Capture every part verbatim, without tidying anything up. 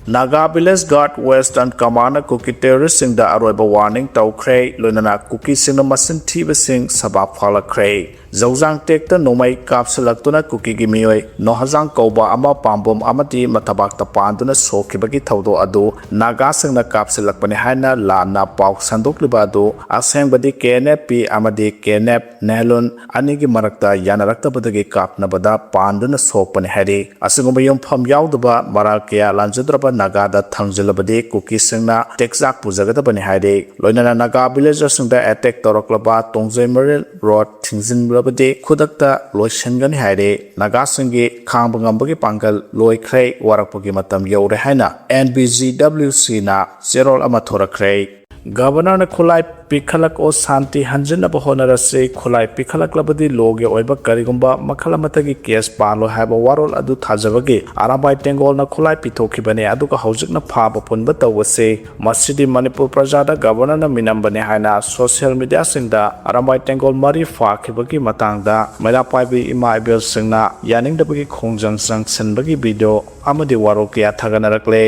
Naga Village Guard Western Commandꯅ ꯀꯨꯀꯤ terroristꯁꯤꯡꯗ ꯑꯔꯣꯏꯕ warning ꯇꯧꯈ꯭ꯔꯦ, ꯂꯣꯏꯅꯅ ꯀꯨꯀꯤꯁꯤꯡꯅ ꯃꯆꯤꯟ ꯊꯤꯕꯁꯤꯡ ꯁꯕꯥꯛ ꯐꯥꯜꯂꯛꯈ꯭ꯔꯦ꯫ ꯖꯧꯖꯥꯡ ꯇꯦꯛꯇ ꯅꯣꯡꯃꯩ ꯀꯥꯞꯁꯤꯜꯂꯛꯇꯨꯅ ꯀꯨꯀꯤꯒꯤ ꯃꯤꯑꯣꯏ ꯅꯣꯍꯥꯖꯥꯡ ꯀꯧꯕ ꯑꯃ ꯄꯥꯝꯕꯣꯝ ꯑꯃꯗꯤ ꯃꯊꯕꯥꯛꯇ ꯄꯥꯟꯗꯨꯅ ꯁꯣꯛꯈꯤꯕꯒꯤ ꯊꯧꯗꯣꯛ ꯑꯗꯨ ꯅꯥꯒꯥꯁꯤꯡꯅ ꯀꯥꯞꯁꯤꯜꯂꯛꯄꯅꯤ ꯍꯥꯏꯅ ꯂꯥꯟꯅ ꯄꯥꯎ ꯁꯟꯗꯣꯛꯂꯤꯕ ꯑꯗꯨ ꯑꯁꯦꯡꯕꯗꯤ KNFP ꯑꯃꯗꯤ KNF ꯅꯦꯍꯂꯨꯟ ꯑꯅꯤꯒꯤ ꯃꯔꯛꯇ ꯌꯥꯅꯔꯛꯇꯕꯗꯒꯤ ꯀꯥꯞꯅꯕꯗ ꯄꯥꯟꯗꯨꯅ ꯁꯣꯛꯄꯅꯤ ꯍꯥꯏꯔꯤ꯫ ꯑꯁꯤꯒꯨꯝꯕ ꯌꯨꯝꯐꯝ ꯌꯥꯎꯗꯕ ꯃꯔꯥꯜ ꯀꯌꯥ ꯂꯥꯟꯖꯗ꯭ꯔꯕ ꯅꯥꯒꯥꯗ ꯊꯪꯖꯤꯜꯂꯕꯗꯤ ꯀꯨꯀꯤꯁꯤꯡꯅ ꯇꯦꯛꯆꯥꯛ ꯄꯨꯖꯒꯗꯕꯅꯤ ꯍꯥꯏꯔꯤ꯫ ꯂꯣꯏꯅꯅ ꯅꯥꯒꯥ villagerꯁꯤꯡꯗ attack ꯇꯧꯔꯛꯂꯕ ꯇꯣꯡꯖꯩ ꯃꯔꯤꯜ road ꯊꯤꯡꯖꯤꯟꯂꯕꯗꯤ ꯈꯨꯗꯛꯇ ꯂꯣꯏꯁꯤꯟꯒꯅꯤ ꯍꯥꯏꯔꯤ꯫ ꯅꯥꯒꯥꯁꯤꯡꯒꯤ ꯈꯥꯡꯕ ꯉꯝꯕꯒꯤ ꯄꯥꯡꯒꯜ ꯂꯣꯏꯈ꯭ꯔꯦ, ꯋꯥꯔꯛꯄꯒꯤ ꯃꯇꯝ ꯌꯧꯔꯦ ꯍꯥꯏꯅ NVGWCꯅ ꯆꯦꯔꯣꯜ ꯑꯃ ꯊꯣꯔꯛꯈ꯭ꯔꯦ꯫ Governorꯅ ꯈꯨꯠꯂꯥꯏ ꯄꯤꯈꯠꯂꯛꯑꯣ, ꯁꯥꯟꯇꯤ ꯍꯟꯖꯤꯟꯅꯕ ꯍꯣꯠꯅꯔꯁꯤ, ꯈꯨꯠꯂꯥꯏ ꯄꯤꯈꯠꯂꯛꯂꯕꯗꯤ lawꯒꯤ ꯑꯣꯏꯕ ꯀꯔꯤꯒꯨꯝꯕ ꯃꯈꯜ ꯑꯃꯠꯇꯒꯤ case ꯄꯥꯜꯂꯣꯏ ꯍꯥꯏꯕ ꯋꯥꯔꯣꯜ ꯑꯗꯨ ꯊꯥꯖꯕꯒꯤ ꯑꯔꯥꯝꯕꯥꯏ ꯇꯦꯡꯒꯣꯜꯅ ꯈꯨꯠꯂꯥꯏ ꯄꯤꯊꯣꯛꯈꯤꯕꯅꯤ, ꯑꯗꯨꯒ ꯍꯧꯖꯤꯛꯅ ꯐꯥꯕ ꯄꯨꯟꯕ ꯇꯧꯕꯁꯤ꯫ ꯃꯁꯤꯗꯤ ꯃꯅꯤꯄꯨꯔ ꯄ꯭ꯔꯖꯥꯗ Governorꯅ ꯃꯤꯅꯝꯕꯅꯤ ꯍꯥꯏꯅ social mediaꯁꯤꯡꯗ ꯑꯔꯥꯝꯕꯥꯏ ꯇꯦꯡꯒꯣꯜ ꯃꯔꯤ ꯐꯥꯈꯤꯕꯒꯤ ꯃꯇꯥꯡꯗ ꯃꯩꯔꯥ ꯄꯥꯏꯕꯤ ꯏꯃꯥ ꯏꯕꯦꯜꯁꯤꯡꯅ ꯌꯥꯅꯤꯡꯗꯕꯒꯤ ꯈꯣꯡꯖꯪ ꯆꯪꯁꯤꯟꯕꯒꯤ video ꯑꯃꯗꯤ ꯋꯥꯔꯣꯜ ꯀꯌꯥ ꯊꯥꯒꯠꯅꯔꯛꯂꯦ꯫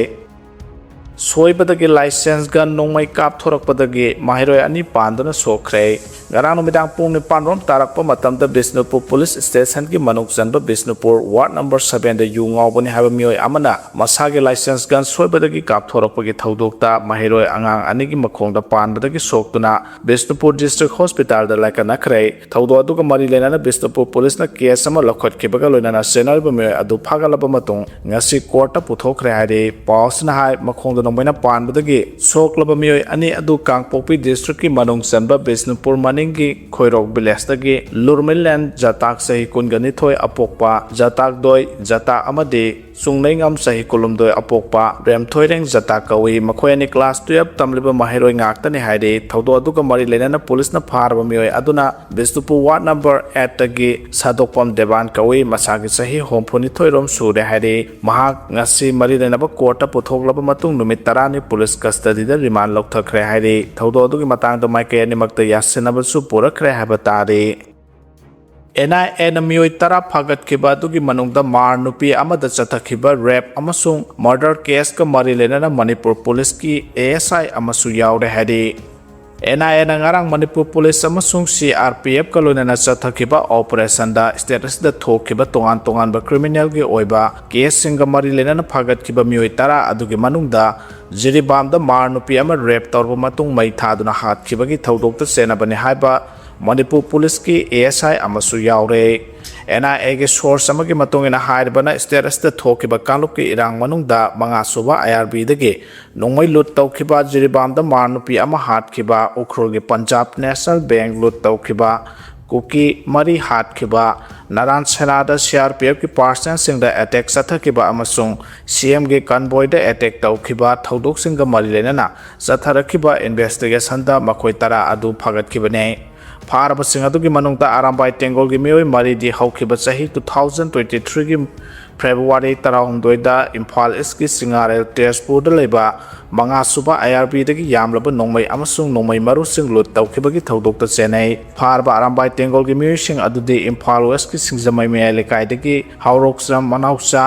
ꯁꯣꯏꯕꯗꯒꯤ license gun ꯅꯣꯡꯃꯩ ꯀꯥꯞꯊꯣꯔꯛꯄꯗꯒꯤ ꯃꯍꯩꯔꯣꯏ ꯑꯅꯤ ꯄꯥꯟꯗꯨꯅ ꯁꯣꯛꯈ꯭ꯔꯦ꯫ ꯉꯔꯥꯡ ꯅꯨꯃꯤꯗꯥꯡ ꯄꯨꯡ ꯅꯤꯄꯥꯟ ꯔꯣꯝ ꯇꯥꯔꯛꯄ ꯃꯇꯝꯗ ꯕꯤꯁꯅꯨꯄꯨꯔ police stationꯒꯤ ꯃꯅꯨꯡ ꯆꯟꯕ ꯕꯤꯁꯅꯨꯄꯨꯔ ward number sevenꯗ ꯌꯨ ꯉꯥꯎꯕꯅꯤ ꯍꯥꯏꯕ ꯃꯤꯑꯣꯏ ꯑꯃꯅ ꯃꯁꯥꯒꯤ license gun ꯁꯣꯏꯕꯗꯒꯤ ꯀꯥꯞꯊꯣꯔꯛꯄꯒꯤ ꯊꯧꯗꯣꯛꯇ ꯃꯍꯩꯔꯣꯏ ꯑꯉꯥꯡ ꯑꯅꯤꯒꯤ ꯃꯈꯣꯡꯗ ꯄꯥꯟꯕꯗꯒꯤ ꯁꯣꯛꯇꯨꯅ ꯕꯤꯁꯅꯨꯄꯨꯔ district hospitalꯗ ꯂꯥꯏꯀꯠꯅꯈ꯭ꯔꯦ꯫ ꯊꯧꯗꯣꯛ ꯑꯗꯨꯒ ꯃꯔꯤ ꯂꯩꯅꯅ ꯕꯤꯁꯅꯨꯄꯨꯔ policeꯅ case ꯑꯃ ꯂꯧꯈꯠꯈꯤꯕꯒ ꯂꯣꯏꯅꯅ ꯆꯦꯟꯅꯔꯤꯕ ꯃꯤꯑꯣꯏ ꯑꯗꯨ ꯐꯥꯒꯠꯂꯕ ꯃꯇꯨꯡ ꯉꯁꯤ courtꯇ ꯄꯨꯊꯣꯛꯈ꯭ꯔꯦ ꯍꯥꯏꯔꯤ꯫ ꯄꯥꯎ ꯑꯁꯤꯅ ꯍꯥꯏ, ꯃꯈꯣꯡꯗ ꯅꯣꯡꯃꯩꯅ ꯄꯥꯟꯕꯗꯒꯤ ꯁꯣꯛꯂꯕ ꯃꯤꯑꯣꯏ ꯑꯅꯤ ꯑꯗꯨ ꯀꯥꯡꯄꯣꯛꯄꯤ districtꯀꯤ ꯃꯅꯨꯡ ꯆꯟꯕ ꯕꯤꯁꯅꯨꯄꯨꯔ ꯃꯅꯤꯡꯒꯤ ꯈꯣꯏꯔꯣꯛ villageꯇꯒꯤ ꯂꯨꯔꯃꯤꯂꯦꯟ ꯖꯇꯥꯛ ꯆꯍꯤ ꯀꯨꯟꯒ ꯅꯤꯊꯣꯏ ꯑꯄꯣꯛꯄ ꯖꯇꯥꯛ ꯗꯣꯏ ꯖꯇꯥꯛ ꯑꯃꯗꯤ ꯆꯨꯡꯅꯩꯉꯝ ꯆꯍꯤ ꯀꯨꯟꯍꯨꯝꯗꯣꯏ ꯑꯄꯣꯛꯄ ꯔꯦꯝꯊꯣꯏꯔꯦꯡ ꯖꯇꯥꯛ ꯀꯧꯏ꯫ ꯃꯈꯣꯏ ꯑꯅꯤ class twelve ꯇꯝꯂꯤꯕ ꯃꯍꯩꯔꯣꯏ ꯉꯥꯛꯇꯅꯤ ꯍꯥꯏꯔꯤ꯫ ꯊꯧꯗꯣꯛ ꯑꯗꯨꯒ ꯃꯔꯤ ꯂꯩꯅꯅ policeꯅ ꯐꯥꯔꯕ ꯃꯤꯑꯣꯏ ꯑꯗꯨꯅ ꯕꯤꯁꯅꯨꯄꯨꯔ ward number eightꯇꯒꯤ ꯁꯥꯗꯣꯛꯄꯝ ꯗꯦꯕꯥꯟ ꯀꯧꯏ꯫ ꯃꯁꯥꯒꯤ ꯆꯍꯤ ꯍꯨꯝꯐꯨꯅꯤꯊꯣꯏ ꯔꯣꯝ ꯁꯨꯔꯦ ꯍꯥꯏꯔꯤ꯫ ꯃꯍꯥꯛ ꯉꯁꯤ ꯃꯔꯤ ꯂꯩꯅꯕ courtꯇ ꯄꯨꯊꯣꯛꯂꯕ ꯃꯇꯨꯡ ꯅꯨꯃꯤꯠ ꯇꯔꯥꯅꯤ police custodyꯗ remand ꯂꯧꯊꯈ꯭ꯔꯦ ꯍꯥꯏꯔꯤ꯫ ꯊꯧꯗꯣꯛ ꯑꯗꯨꯒꯤ ꯃꯇꯥꯡꯗ ꯃꯥꯏꯀꯩ ꯑꯅꯤꯃꯛꯇ ꯌꯥꯁꯤꯟꯅꯕꯁꯨ ꯄꯨꯔꯛꯈ꯭ꯔꯦ ꯍꯥꯏꯕ ꯇꯥꯔꯤ꯫ ꯑꯦꯟ ꯑꯥꯏ ꯑꯦꯅ ꯃꯤꯑꯣꯏ ꯇꯔꯥ ꯐꯥꯒꯠꯈꯤꯕ ꯑꯗꯨꯒꯤ ꯃꯅꯨꯡꯗ ꯃꯥꯔ ꯅꯨꯄꯤ ꯑꯃꯗ ꯆꯠꯊꯈꯤꯕ ꯔꯦꯞ ꯑꯃꯁꯨꯡ ꯃꯔꯗꯔ ꯀꯦꯁꯀ ꯃꯔꯤ ꯂꯩꯅꯅ ꯃꯅꯤꯄꯨꯔ ꯄꯨꯂꯤꯁꯀꯤ ꯑꯦ ꯑꯦꯁ ꯑꯥꯏ ꯑꯃꯁꯨ ꯌꯥꯎꯔꯦ ꯍꯥꯏꯔꯤ꯫ ꯑꯦꯟ ꯑꯥꯏ ꯑꯦꯅ ꯉꯔꯥꯡ ꯃꯅꯤꯄꯨꯔ ꯄꯨꯂꯤꯁ ꯑꯃꯁꯨꯡ ꯁꯤ ꯑꯥꯔ ꯄꯤ ꯑꯦꯐꯀ ꯂꯣꯏꯅꯅ ꯆꯠꯊꯈꯤꯕ ꯑꯣꯄꯔꯦꯁꯟꯗ ꯁ꯭ꯇꯦꯠ ꯑꯁꯤꯗ ꯊꯣꯛꯈꯤꯕ ꯇꯣꯉꯥꯟ ꯇꯣꯉꯥꯟꯕ ꯀ꯭ꯔꯤꯃꯤꯅꯦꯜꯒꯤ ꯑꯣꯏꯕ ꯀꯦꯁꯁꯤꯡꯒ ꯃꯔꯤ ꯂꯩꯅꯅ ꯐꯥꯒꯠꯈꯤꯕ ꯃꯤꯑꯣꯏ ꯇꯔꯥ ꯑꯗꯨꯒꯤ ꯃꯅꯨꯡꯗ ꯖꯤꯔꯤꯕꯥꯝꯗ ꯃꯥꯔ ꯅꯨꯄꯤ ꯑꯃ ꯔꯦꯞ ꯇꯧꯔꯕ ꯃꯇꯨꯡ ꯃꯩ ꯊꯥꯗꯨꯅ ꯍꯥꯠꯈꯤꯕꯒꯤ ꯊꯧꯗꯣꯛꯇ ꯆꯦꯟꯅꯕꯅꯤ ꯍꯥꯏꯕ ꯃꯅꯤꯄꯨꯔ ꯄꯨꯂꯤꯁꯀꯤ ꯑꯦ ꯑꯦꯁ ꯑꯥꯏ ꯑꯃꯁꯨ ꯌꯥꯎꯔꯦ꯫ ꯑꯦꯟ ꯑꯥꯏ ꯑꯦꯒꯤ ꯁꯣꯔꯁ ꯑꯃꯒꯤ ꯃꯇꯨꯡ ꯏꯟꯅ ꯍꯥꯏꯔꯤꯕꯅ ꯁ꯭ꯇꯦꯠ ꯑꯁꯤꯗ ꯊꯣꯛꯈꯤꯕ ꯀꯥꯡꯂꯨꯞꯀꯤ ꯏꯔꯥꯡ ꯃꯅꯨꯡꯗ ꯃꯉꯥ ꯁꯨꯕ ꯑꯥꯏ ꯑꯥꯔ ꯕꯤꯗꯒꯤ ꯅꯣꯡꯃꯩ ꯂꯨꯠ ꯇꯧꯈꯤꯕ, ꯖꯤꯔꯤꯕꯥꯝꯗ ꯃꯥꯔ ꯅꯨꯄꯤ ꯑꯃ ꯍꯥꯠꯈꯤꯕ, ꯎꯈ꯭ꯔꯨꯜꯒꯤ ꯄꯟꯖꯥꯕ ꯅꯦꯁꯅꯦꯜ ꯕꯦꯡ ꯂꯨꯠ ꯇꯧꯈꯤꯕ, ꯀꯨꯀꯤ ꯃꯔꯤ ꯍꯥꯠꯈꯤꯕ, ꯅꯥꯔꯥꯟ ꯁꯦꯅꯥꯗ ꯁꯤ ꯑꯥꯔ ꯄꯤ ꯑꯦꯐꯀꯤ ꯄꯥꯔꯁꯅꯦꯜꯁꯤꯡꯗ ꯑꯦꯇꯦꯛ ꯆꯠꯊꯈꯤꯕ ꯑꯃꯁꯨꯡ ꯁꯤ ꯑꯦꯝꯒꯤ ꯀꯟꯕꯣꯏꯗ ꯑꯦꯇꯦꯛ ꯇꯧꯈꯤꯕ ꯊꯧꯗꯣꯛꯁꯤꯡꯒ ꯃꯔꯤ ꯂꯩꯅꯅ ꯆꯠꯊꯔꯛꯈꯤꯕ ꯏꯟꯚꯦꯁꯇꯤꯒꯦꯁꯟꯗ ꯃꯈꯣꯏ ꯇꯔꯥ ꯑꯗꯨ ꯐꯥꯒꯠꯈꯤꯕꯅꯤ꯫ ꯐꯥꯔꯕꯁꯤꯡ ꯑꯗꯨꯒꯤ ꯃꯅꯨꯡꯗ ꯑꯔꯥꯝꯕꯥꯏ ꯇꯦꯡꯒꯣꯜꯒꯤ ꯃꯤꯑꯣꯏ ꯃꯔꯤꯗꯤ ꯍꯧꯈꯤꯕ ꯆꯍꯤ two thousand twenty threeꯒꯤ ꯐꯦꯕ꯭ꯔꯨꯋꯥꯔꯤ ꯇꯔꯥꯍꯨꯝꯗꯣꯏꯗ ꯏꯝꯐꯥꯜ ꯏꯁꯀꯤ ꯁꯤꯡꯉꯥꯔꯦꯜ ꯇꯦꯖꯄꯨꯔꯗ ꯂꯩꯕ ꯃꯉꯥ ꯁꯨꯕ ꯑꯥꯏ ꯑꯥꯔ ꯕꯤꯗꯒꯤ ꯌꯥꯝꯂꯕ ꯅꯣꯡꯃꯩ ꯑꯃꯁꯨꯡ ꯅꯣꯡꯃꯩ ꯃꯔꯨꯁꯤꯡ ꯂꯨꯠ ꯇꯧꯈꯤꯕꯒꯤ ꯊꯧꯗꯣꯛꯇ ꯆꯦꯟꯅꯩ꯫ ꯐꯥꯔꯕ ꯑꯔꯥꯝꯕꯥꯏ ꯇꯦꯡꯒꯣꯜꯒꯤ ꯃꯤꯑꯣꯏꯁꯤꯡ ꯑꯗꯨꯗꯤ ꯏꯝꯐꯥꯜ ꯋꯦꯁꯀꯤ ꯁꯤꯡꯖꯃꯩ ꯃꯌꯥꯏ ꯂꯩꯀꯥꯏꯗꯒꯤ ꯍꯥꯎꯔꯣꯛꯆꯝ ꯃꯅꯥꯎꯆꯥ,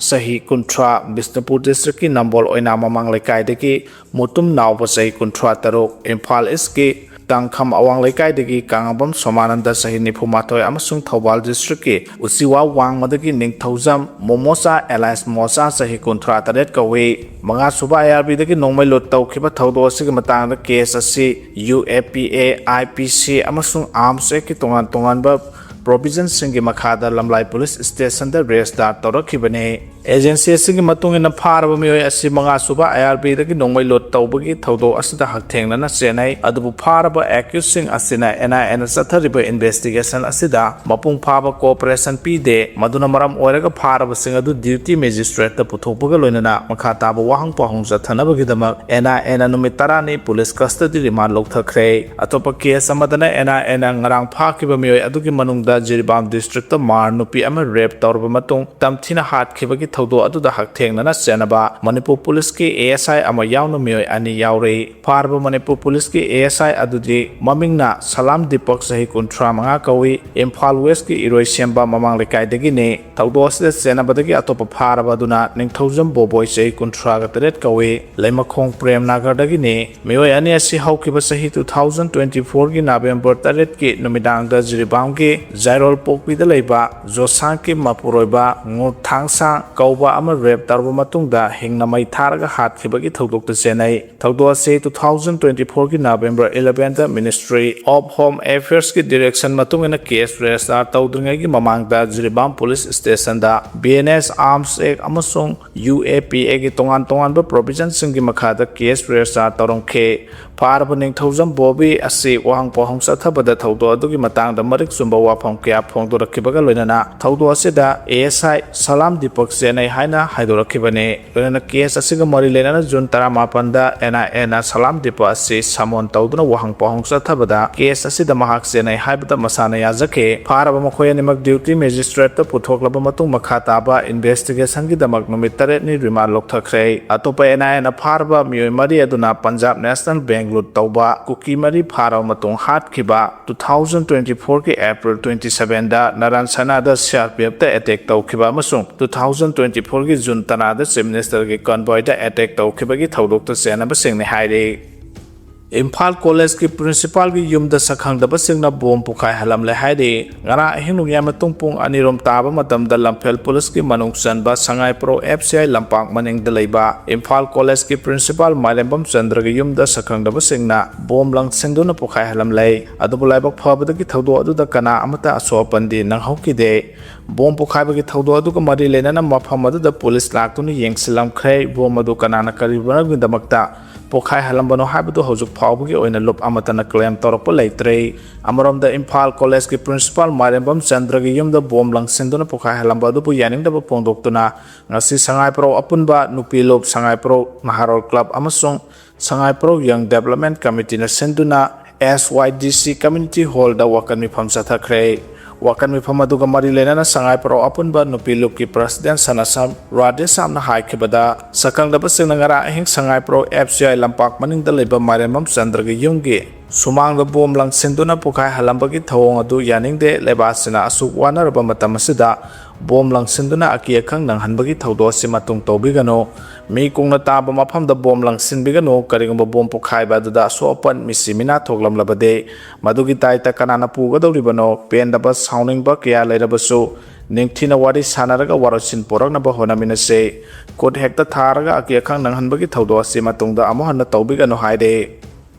ꯆꯍꯤ ꯀꯨꯟꯊ꯭ꯔꯥ, ꯕꯤꯁꯅꯨꯄꯨꯔ ꯗꯤꯁꯇ꯭ꯔꯤꯛꯀꯤ ꯅꯝꯕꯣꯜ ꯑꯣꯏꯅꯥꯝ ꯃꯃꯥꯡ ꯂꯩꯀꯥꯏꯗꯒꯤ ꯃꯨꯇꯨꯝ ꯅꯥꯎꯕ, ꯆꯍꯤ ꯀꯨꯟꯊ꯭ꯔꯥ ꯇꯔꯨꯛ, ꯏꯝꯐꯥꯜ ꯏꯁꯀꯤ ꯇꯥꯡꯈꯝ ꯑꯋꯥꯡ ꯂꯩꯀꯥꯏꯗꯒꯤ ꯀꯥꯉꯕꯝ ꯁꯣꯃꯥꯅꯟꯗ, ꯆꯍꯤ ꯅꯤꯐꯨ ꯃꯥꯊꯣꯏ, ꯑꯃꯁꯨꯡ ꯊꯧꯕꯥꯜ ꯗꯤꯁꯇ꯭ꯔꯤꯛꯀꯤ ꯎꯆꯤꯋꯥ ꯋꯥꯡꯃꯗꯒꯤ ꯅꯤꯡꯊꯧꯖꯝ ꯃꯣꯃꯣꯆꯥ ꯑꯦꯂꯥꯏꯟꯁ ꯃꯣꯆꯥ, ꯆꯍꯤ ꯀꯨꯟꯊ꯭ꯔꯥ ꯇꯔꯦꯠ ꯀꯧꯏ꯫ ꯃꯉꯥ ꯁꯨꯕ ꯑꯥꯏ ꯑꯥꯔ ꯕꯤꯗꯒꯤ ꯅꯣꯡꯃꯩ ꯂꯨꯠ ꯇꯧꯈꯤꯕ ꯊꯧꯗꯣꯛ ꯑꯁꯤꯒꯤ ꯃꯇꯥꯡꯗ ꯀꯦꯁ ꯑꯁꯤ U A P A, I P ꯁꯤ ꯑꯃꯁꯨꯡ ꯑꯥꯔꯝꯁ ꯑꯦꯛꯀꯤ ꯇꯣꯉꯥꯟ ꯇꯣꯉꯥꯟꯕ ꯄ꯭ꯔꯣꯚꯤꯖꯟꯁꯤꯡꯒꯤ ꯃꯈꯥꯗ ꯂꯝꯂꯥꯏ ꯄꯨꯂꯤꯁ ꯁ꯭ꯇꯦꯁꯟꯗ ꯔꯦꯖꯤꯁꯇꯥꯔ ꯇꯧꯔꯛꯈꯤꯕꯅꯤ꯫ ꯑꯦꯖꯦꯟꯁꯤ ꯑꯁꯤꯒꯤ ꯃꯇꯨꯡ ꯏꯟꯅ, ꯐꯥꯔꯕ ꯃꯤꯑꯣꯏ ꯑꯁꯤ ꯃꯉꯥ ꯁꯨꯕ ꯑꯥꯏ ꯑꯥꯔ ꯕꯤꯗꯒꯤ ꯅꯣꯡꯃꯩ ꯂꯨꯠ ꯇꯧꯕꯒꯤ ꯊꯧꯗꯣꯛ ꯑꯁꯤꯗ ꯍꯛꯊꯦꯡꯅꯅ ꯆꯦꯟꯅꯩ, ꯑꯗꯨꯕꯨ ꯐꯥꯔꯕ ꯑꯦꯀ꯭ꯌꯨꯖꯁꯤꯡ ꯑꯁꯤꯅ ꯑꯦꯟ ꯑꯥꯏ ꯑꯦꯅ ꯆꯠꯊꯔꯤꯕ ꯏꯟꯚꯦꯁꯇꯤꯒꯦꯁꯟ ꯑꯁꯤꯗ ꯃꯄꯨꯡ ꯐꯥꯕ ꯀꯣꯑꯣꯄꯔꯦꯁꯟ ꯄꯤꯗꯦ꯫ ꯃꯗꯨꯅ ꯃꯔꯝ ꯑꯣꯏꯔꯒ ꯐꯥꯔꯕꯁꯤꯡ ꯑꯗꯨ ꯗ꯭ꯌꯨꯇꯤ ꯃꯦꯖꯤꯁꯇ꯭ꯔꯦꯠꯇ ꯄꯨꯊꯣꯛꯄꯒ ꯂꯣꯏꯅꯅ ꯃꯈꯥ ꯇꯥꯕ ꯋꯥꯍꯪ ꯄꯥꯎꯍꯪ ꯆꯠꯊꯅꯕꯒꯤꯗꯃꯛ ꯑꯦꯟ ꯑꯥꯏ ꯑꯦꯅ ꯅꯨꯃꯤꯠ ꯇꯔꯥꯅꯤ ꯄꯨꯂꯤꯁ ꯀꯁꯇꯗꯤ ꯔꯤꯃꯥꯟ ꯂꯧꯊꯈ꯭ꯔꯦ꯫ ꯑꯇꯣꯞꯄ ꯀꯦꯁ ꯑꯃꯗꯅ ꯑꯦꯟ ꯑꯥꯏ ꯑꯦꯅ ꯉꯔꯥꯡ ꯐꯥꯈꯤꯕ ꯃꯤꯑꯣꯏ ꯑꯗꯨꯒꯤ ꯃꯅꯨꯡꯗ ꯖꯤꯔꯤꯕꯥꯝ ꯗꯤꯁꯇ꯭ꯔꯤꯛꯇ ꯃꯥꯔ ꯅꯨꯄꯤ ꯑꯃ ꯔꯦꯞ ꯇꯧꯔꯕ ꯃꯇꯨꯡ ꯇꯝꯊꯤꯅ ꯍꯥꯠꯈꯤꯕꯒꯤ ꯊꯧꯗꯣꯛ ꯑꯗꯨꯗ ꯍꯛꯊꯦꯡꯅꯅ ꯆꯦꯟꯅꯕ ꯃꯅꯤꯄꯨꯔ ꯄꯨꯂꯤꯁꯀꯤ ꯑꯦ ꯑꯦꯁ ꯑꯥꯏ ꯑꯃ ꯌꯥꯎꯅ ꯃꯤꯑꯣꯏ ꯑꯅꯤ ꯌꯥꯎꯔꯤ꯫ ꯐꯥꯔꯕ ꯃꯅꯤꯄꯨꯔ ꯄꯨꯂꯤꯁꯀꯤ ꯑꯦ ꯑꯦꯁ ꯑꯥꯏ ꯑꯗꯨꯗꯤ ꯃꯃꯤꯡꯅ ꯁꯂꯥꯝ ꯗꯤꯄꯛ, ꯆꯍꯤ ꯀꯨꯟꯊ꯭ꯔꯥ ꯃꯉꯥ ꯀꯧꯏ꯫ ꯏꯝꯐꯥꯜ ꯋꯦꯁꯀꯤ ꯏꯔꯣꯏꯁꯦꯝꯕ ꯃꯃꯥꯡ ꯂꯩꯀꯥꯏꯗꯒꯤꯅꯤ꯫ ꯊꯧꯗꯣꯛ ꯑꯁꯤꯗ ꯆꯦꯟꯅꯕꯗꯒꯤ ꯑꯇꯣꯞꯄ ꯐꯥꯔꯕ ꯑꯗꯨꯅ ꯅꯤꯡꯊꯧꯖꯝ ꯕꯣꯕꯣꯏ, ꯆꯍꯤ ꯀꯨꯟꯊ꯭ꯔꯥꯒ ꯇꯔꯦꯠ ꯀꯧꯏ, ꯂꯩꯃꯈꯣꯡ ꯄ꯭ꯔꯦꯝ ꯅꯥꯒꯔꯗꯒꯤꯅꯤ꯫ ꯃꯤꯑꯣꯏ ꯑꯅꯤ ꯑꯁꯤ ꯍꯧꯈꯤꯕ ꯆꯍꯤ two thousand twenty fourꯒꯤ ꯅꯕꯦꯝꯕꯔ ꯇꯔꯦꯠꯀꯤ ꯅꯨꯃꯤꯗꯥꯡꯗ ꯖꯤꯔꯤꯕꯥꯝꯒꯤ ꯖꯥꯏꯔꯣꯜ ꯄꯣꯛꯄꯤꯗ ꯂꯩꯕ ꯖꯣꯁꯥꯡꯀꯤ ꯃꯄꯨꯔꯣꯏꯕ ꯉꯨꯔꯊꯥꯡꯁꯥꯡ ꯀꯧꯕ ꯑꯃ ꯔꯦꯞ ꯇꯧꯔꯕ ꯃꯇꯨꯡꯗ ꯍꯤꯡꯅ ꯃꯩ ꯊꯥꯔꯒ ꯍꯥꯠꯈꯤꯕꯒꯤ ꯊꯧꯗꯣꯛꯇ ꯆꯦꯟꯅꯩ꯫ ꯊꯧꯗꯣꯛ ꯑꯁꯤ two thousand twenty fourꯒꯤ ꯅꯕꯦꯝꯕꯔ elevenꯗ Ministry of Home Affairsꯀꯤ direction ꯃꯇꯨꯡ ꯏꯟꯅ case register ꯇꯧꯗ꯭ꯔꯤꯉꯩꯒꯤ ꯃꯃꯥꯡꯗ ꯖꯤꯔꯤꯕꯥꯝ ꯄꯨꯂꯤꯁ ꯁ꯭ꯇꯦꯁꯟꯗ B N S Arms Act ꯑꯃꯁꯨꯡ U A P Aꯒꯤ ꯇꯣꯉꯥꯟ ꯇꯣꯉꯥꯟꯕ provisionꯁꯤꯡꯒꯤ ꯃꯈꯥꯗ case register ꯇꯧꯔꯝꯈꯤ꯫ ꯐꯥꯔꯕ ꯅꯤꯡꯊꯧꯖꯝ ꯕꯣꯕꯤ ꯑꯁꯤ ꯋꯥꯍꯪ ꯄꯥꯎꯍꯪ ꯆꯠꯊꯕꯗ ꯊꯧꯗꯣꯛ ꯑꯗꯨꯒꯤ ꯃꯇꯥꯡꯗ ꯃꯔꯤꯛ ꯆꯨꯝꯕ ꯋꯥꯐꯝ ꯀꯌꯥ ꯐꯣꯡꯗꯣꯔꯛꯈꯤꯕꯒ ꯂꯣꯏꯅꯅ ꯊꯧꯗꯣꯛ ꯑꯁꯤꯗ A S I ꯁꯂꯥꯝ ꯗꯤꯄꯛ ꯆꯦꯟꯅꯩ ꯍꯥꯏꯅ ꯍꯥꯏꯗꯣꯔꯛꯈꯤꯕꯅꯤ꯫ ꯂꯣꯏꯅꯅ case ꯑꯁꯤꯒ ꯃꯔꯤ ꯂꯩꯅꯅ June ꯇꯔꯥꯃꯥꯄꯟꯗ N I Aꯅ ꯁꯂꯥꯝ ꯗꯤꯄꯛ ꯑꯁꯤ summon ꯇꯧꯗꯨꯅ ꯋꯥꯍꯪ ꯄꯥꯎꯍꯪ ꯆꯠꯊꯕꯗ case ꯑꯁꯤꯗ ꯃꯍꯥꯛ ꯆꯦꯟꯅꯩ ꯍꯥꯏꯕꯗ ꯃꯁꯥꯅ ꯌꯥꯖꯈꯤ꯫ ꯐꯥꯔꯕ ꯃꯈꯣꯏ ꯑꯅꯤꯃꯛ duty magistrateꯇ ꯄꯨꯊꯣꯛꯂꯕ ꯃꯇꯨꯡ ꯃꯈꯥ ꯇꯥꯕ investigationꯒꯤꯗꯃꯛ ꯅꯨꯃꯤꯠ ꯇꯔꯦꯠꯅꯤ remand ꯂꯧꯊꯈ꯭ꯔꯦ꯫ ꯑꯇꯣꯞꯄ N I Aꯅ ꯐꯥꯔꯕ ꯃꯤꯑꯣꯏ ꯃꯔꯤ ꯑꯗꯨꯅ Punjab National Bank loot ꯇꯧꯕ, ꯀꯨꯀꯤ ꯃꯔꯤ ꯐꯥꯔꯕ ꯃꯇꯨꯡ ꯍꯥꯠꯈꯤꯕ, two thousand twenty fourꯒꯤ April twenty sevenꯗ ꯅꯔꯥꯟ ꯁꯅꯥꯗ C R P Fꯇ attack ꯇꯧꯈꯤꯕ ꯑꯃꯁꯨꯡ two thousand twenty fourꯒꯤ June ꯇꯔꯥꯗ Chief Ministerꯒꯤ convoyꯗ attack ꯇꯧꯈꯤꯕꯒꯤ ꯊꯧꯗꯣꯛꯇ ꯆꯦꯟꯅꯕꯁꯤꯡꯅꯤ ꯍꯥꯏꯔꯤ꯫ ꯏꯝꯐꯥꯜ ꯀꯣꯂꯦꯖꯀꯤ principalꯒꯤ ꯌꯨꯝꯗ ꯁꯛꯈꯪꯗꯕꯁꯤꯡꯅ bomb ꯄꯣꯈꯥꯏꯍꯜꯂꯝꯂꯦ ꯍꯥꯏꯔꯤ꯫ ꯉꯔꯥꯡ ꯑꯍꯤꯡ ꯅꯣꯡꯌꯥꯏ ꯃꯇꯨꯡ ꯄꯨꯡ ꯑꯅꯤ ꯔꯣꯝ ꯇꯥꯕ ꯃꯇꯝꯗ ꯂꯝꯐꯦꯜ ꯄꯨꯂꯤꯁꯀꯤ ꯃꯅꯨꯡ ꯆꯟꯕ ꯁꯉꯥꯏꯄ꯭ꯔꯧ F C I ꯂꯝꯄꯥꯛ ꯃꯅꯤꯡꯗ ꯂꯩꯕ ꯏꯝꯐꯥꯜ ꯀꯣꯂꯦꯖꯀꯤ principal ꯃꯥꯏꯔꯦꯝꯕꯝ ꯆꯟꯗ꯭ꯔꯒꯤ ꯌꯨꯝꯗ ꯁꯛꯈꯪꯗꯕꯁꯤꯡꯅ bomb ꯂꯪꯁꯤꯟꯗꯨꯅ ꯄꯣꯈꯥꯏꯍꯜꯂꯝꯂꯦ꯫ ꯑꯗꯨꯕꯨ ꯂꯥꯏꯕꯛ ꯐꯕꯗꯒꯤ ꯊꯧꯗꯣꯛ ꯑꯗꯨꯗ ꯀꯅꯥ ꯑꯃꯠꯇ ꯑꯁꯣꯛ ꯑꯄꯟꯗꯤ ꯅꯪꯍꯧꯈꯤꯗꯦ꯫ Bomb ꯄꯣꯈꯥꯏꯕꯒꯤ ꯊꯧꯗꯣꯛ ꯑꯗꯨꯒ ꯃꯔꯤ ꯂꯩꯅꯅ ꯃꯐꯝ ꯑꯗꯨꯗ ꯄꯨꯂꯤꯁ ꯂꯥꯛꯇꯨꯅ ꯌꯦꯡꯁꯤꯜꯂꯝꯈ꯭ꯔꯦ꯫ Bomb ꯑꯗꯨ ꯀꯅꯥꯅ ꯀꯔꯤ ꯃꯔꯝꯒꯤꯗꯃꯛꯇ ꯄꯣꯈꯥꯏꯍꯜꯂꯝꯕꯅꯣ ꯍꯥꯏꯕꯗꯨ ꯍꯧꯖꯤꯛ ꯐꯥꯎꯕꯒꯤ ꯑꯣꯏꯅ ꯂꯨꯞ ꯑꯃꯠꯇꯅ claim ꯇꯧꯔꯛꯄ ꯂꯩꯇ꯭ꯔꯤ꯫ ꯑꯃꯔꯣꯝꯗ ꯏꯝꯐꯥꯜ ꯀꯣꯂꯦꯖꯀꯤ principal ꯃꯥꯏꯔꯦꯝꯕꯝ ꯆꯟꯗ꯭ꯔꯒꯤ ꯌꯨꯝꯗ bomb ꯂꯪꯁꯤꯟꯗꯨꯅ ꯄꯣꯈꯥꯏꯍꯜꯂꯝꯕ ꯑꯗꯨꯕꯨ ꯌꯥꯅꯤꯡꯗꯕ ꯐꯣꯡꯗꯣꯛꯇꯨꯅ ꯉꯁꯤ ꯁꯉꯥꯏꯄ꯭ꯔꯧ ꯑꯄꯨꯟꯕ ꯅꯨꯄꯤ ꯂꯨꯞ, ꯁꯉꯥꯏꯄ꯭ꯔꯧ ꯅꯍꯥꯔꯣꯜ club ꯑꯃꯁꯨꯡ ꯁꯉꯥꯏꯄ꯭ꯔꯧ Young Development Committeeꯅ ꯁꯤꯟꯗꯨꯅ S Y D C Community Hallꯗ ꯋꯥꯀꯠ ꯃꯤꯐꯝ ꯆꯠꯊꯈ꯭ꯔꯦ꯫ ꯋꯥꯀꯟ ꯃꯤꯐꯝ ꯑꯗꯨꯒ ꯃꯔꯤ ꯂꯩꯅꯅ ꯁꯉꯥꯏ ꯄ꯭ꯔꯧ ꯑꯄꯨꯟꯕ ꯅꯨꯄꯤ ꯂꯨꯞꯀꯤ ꯄ꯭ꯔꯁꯤꯗꯦꯟ ꯁꯅꯥꯁꯝ ꯔꯥꯙꯦꯁ꯭ꯌꯥꯝꯅ ꯍꯥꯏꯈꯤꯕꯗ, ꯁꯛꯈꯪꯗꯕꯁꯤꯡꯅ ꯉꯔꯥꯡ ꯑꯍꯤꯡ ꯁꯉꯥꯏ ꯄ꯭ꯔꯧ ꯑꯦꯐ ꯁꯤ ꯑꯥꯏ ꯂꯝꯄꯥꯛ ꯃꯅꯤꯡꯗ ꯂꯩꯕ ꯃꯥꯏꯔꯦꯝꯕꯝ ꯆꯟꯗ꯭ꯔꯒꯤ ꯌꯨꯝꯒꯤ ꯁꯨꯃꯥꯡꯗ ꯕꯣꯝ ꯂꯪꯁꯤꯟꯗꯨꯅ ꯄꯣꯈꯥꯏꯍꯜꯂꯝꯕꯒꯤ ꯊꯧꯑꯣꯡ ꯑꯗꯨ ꯌꯥꯅꯤꯡꯗꯦ, ꯂꯩꯕꯥꯛ ꯑꯁꯤꯅ ꯑꯁꯨꯛ ꯋꯥꯅꯔꯕ ꯃꯇꯝ ꯑꯁꯤꯗ ꯕꯣꯝ ꯂꯪꯁꯤꯟꯗꯨꯅ ꯑꯀꯤ ꯑꯈꯪ ꯅꯪꯍꯟꯕꯒꯤ ꯊꯧꯗꯣꯛ ꯑꯁꯤ ꯃꯇꯨꯡ ꯇꯧꯕꯤꯒꯅꯨ꯫ ꯃꯤ ꯀꯨꯡꯅ ꯇꯥꯕ ꯃꯐꯝꯗ ꯕꯣꯝ ꯂꯪꯁꯤꯟꯕꯤꯒꯅꯨ꯫ ꯀꯔꯤꯒꯨꯝꯕ ꯕꯣꯝ ꯄꯣꯈꯥꯏꯕ ꯑꯗꯨꯗ ꯑꯁꯣꯛ ꯑꯄꯟ, ꯃꯤꯁꯤ ꯃꯤꯅꯥ ꯊꯣꯛꯂꯝꯂꯕꯗꯤ, ꯃꯗꯨꯒꯤ ꯗꯥꯏꯇ ꯀꯅꯥꯅ ꯄꯨꯒꯗꯧꯔꯤꯕꯅꯣ? ꯄꯦꯟꯗꯕ, ꯁꯥꯎꯅꯤꯡꯕ ꯀꯌꯥ ꯂꯩꯔꯕꯁꯨ, ꯅꯤꯡꯊꯤꯅ ꯋꯥꯔꯤ ꯁꯥꯅꯔꯒ ꯋꯥꯔꯣꯏꯁꯤꯟ ꯄꯨꯔꯛꯅꯕ ꯍꯣꯠꯅꯃꯤꯟꯅꯁꯤ꯫ ꯈꯨꯠ ꯍꯦꯛꯇ ꯊꯥꯔꯒ ꯑꯀꯤ ꯑꯈꯪ ꯅꯪꯍꯟꯕꯒꯤ ꯊꯧꯗꯣꯛ ꯑꯁꯤ ꯃꯇꯨꯡꯗ ꯑꯃꯨꯛ ꯍꯟꯅ ꯇꯧꯕꯤꯒꯅꯨ ꯍꯥꯏꯔꯤ꯫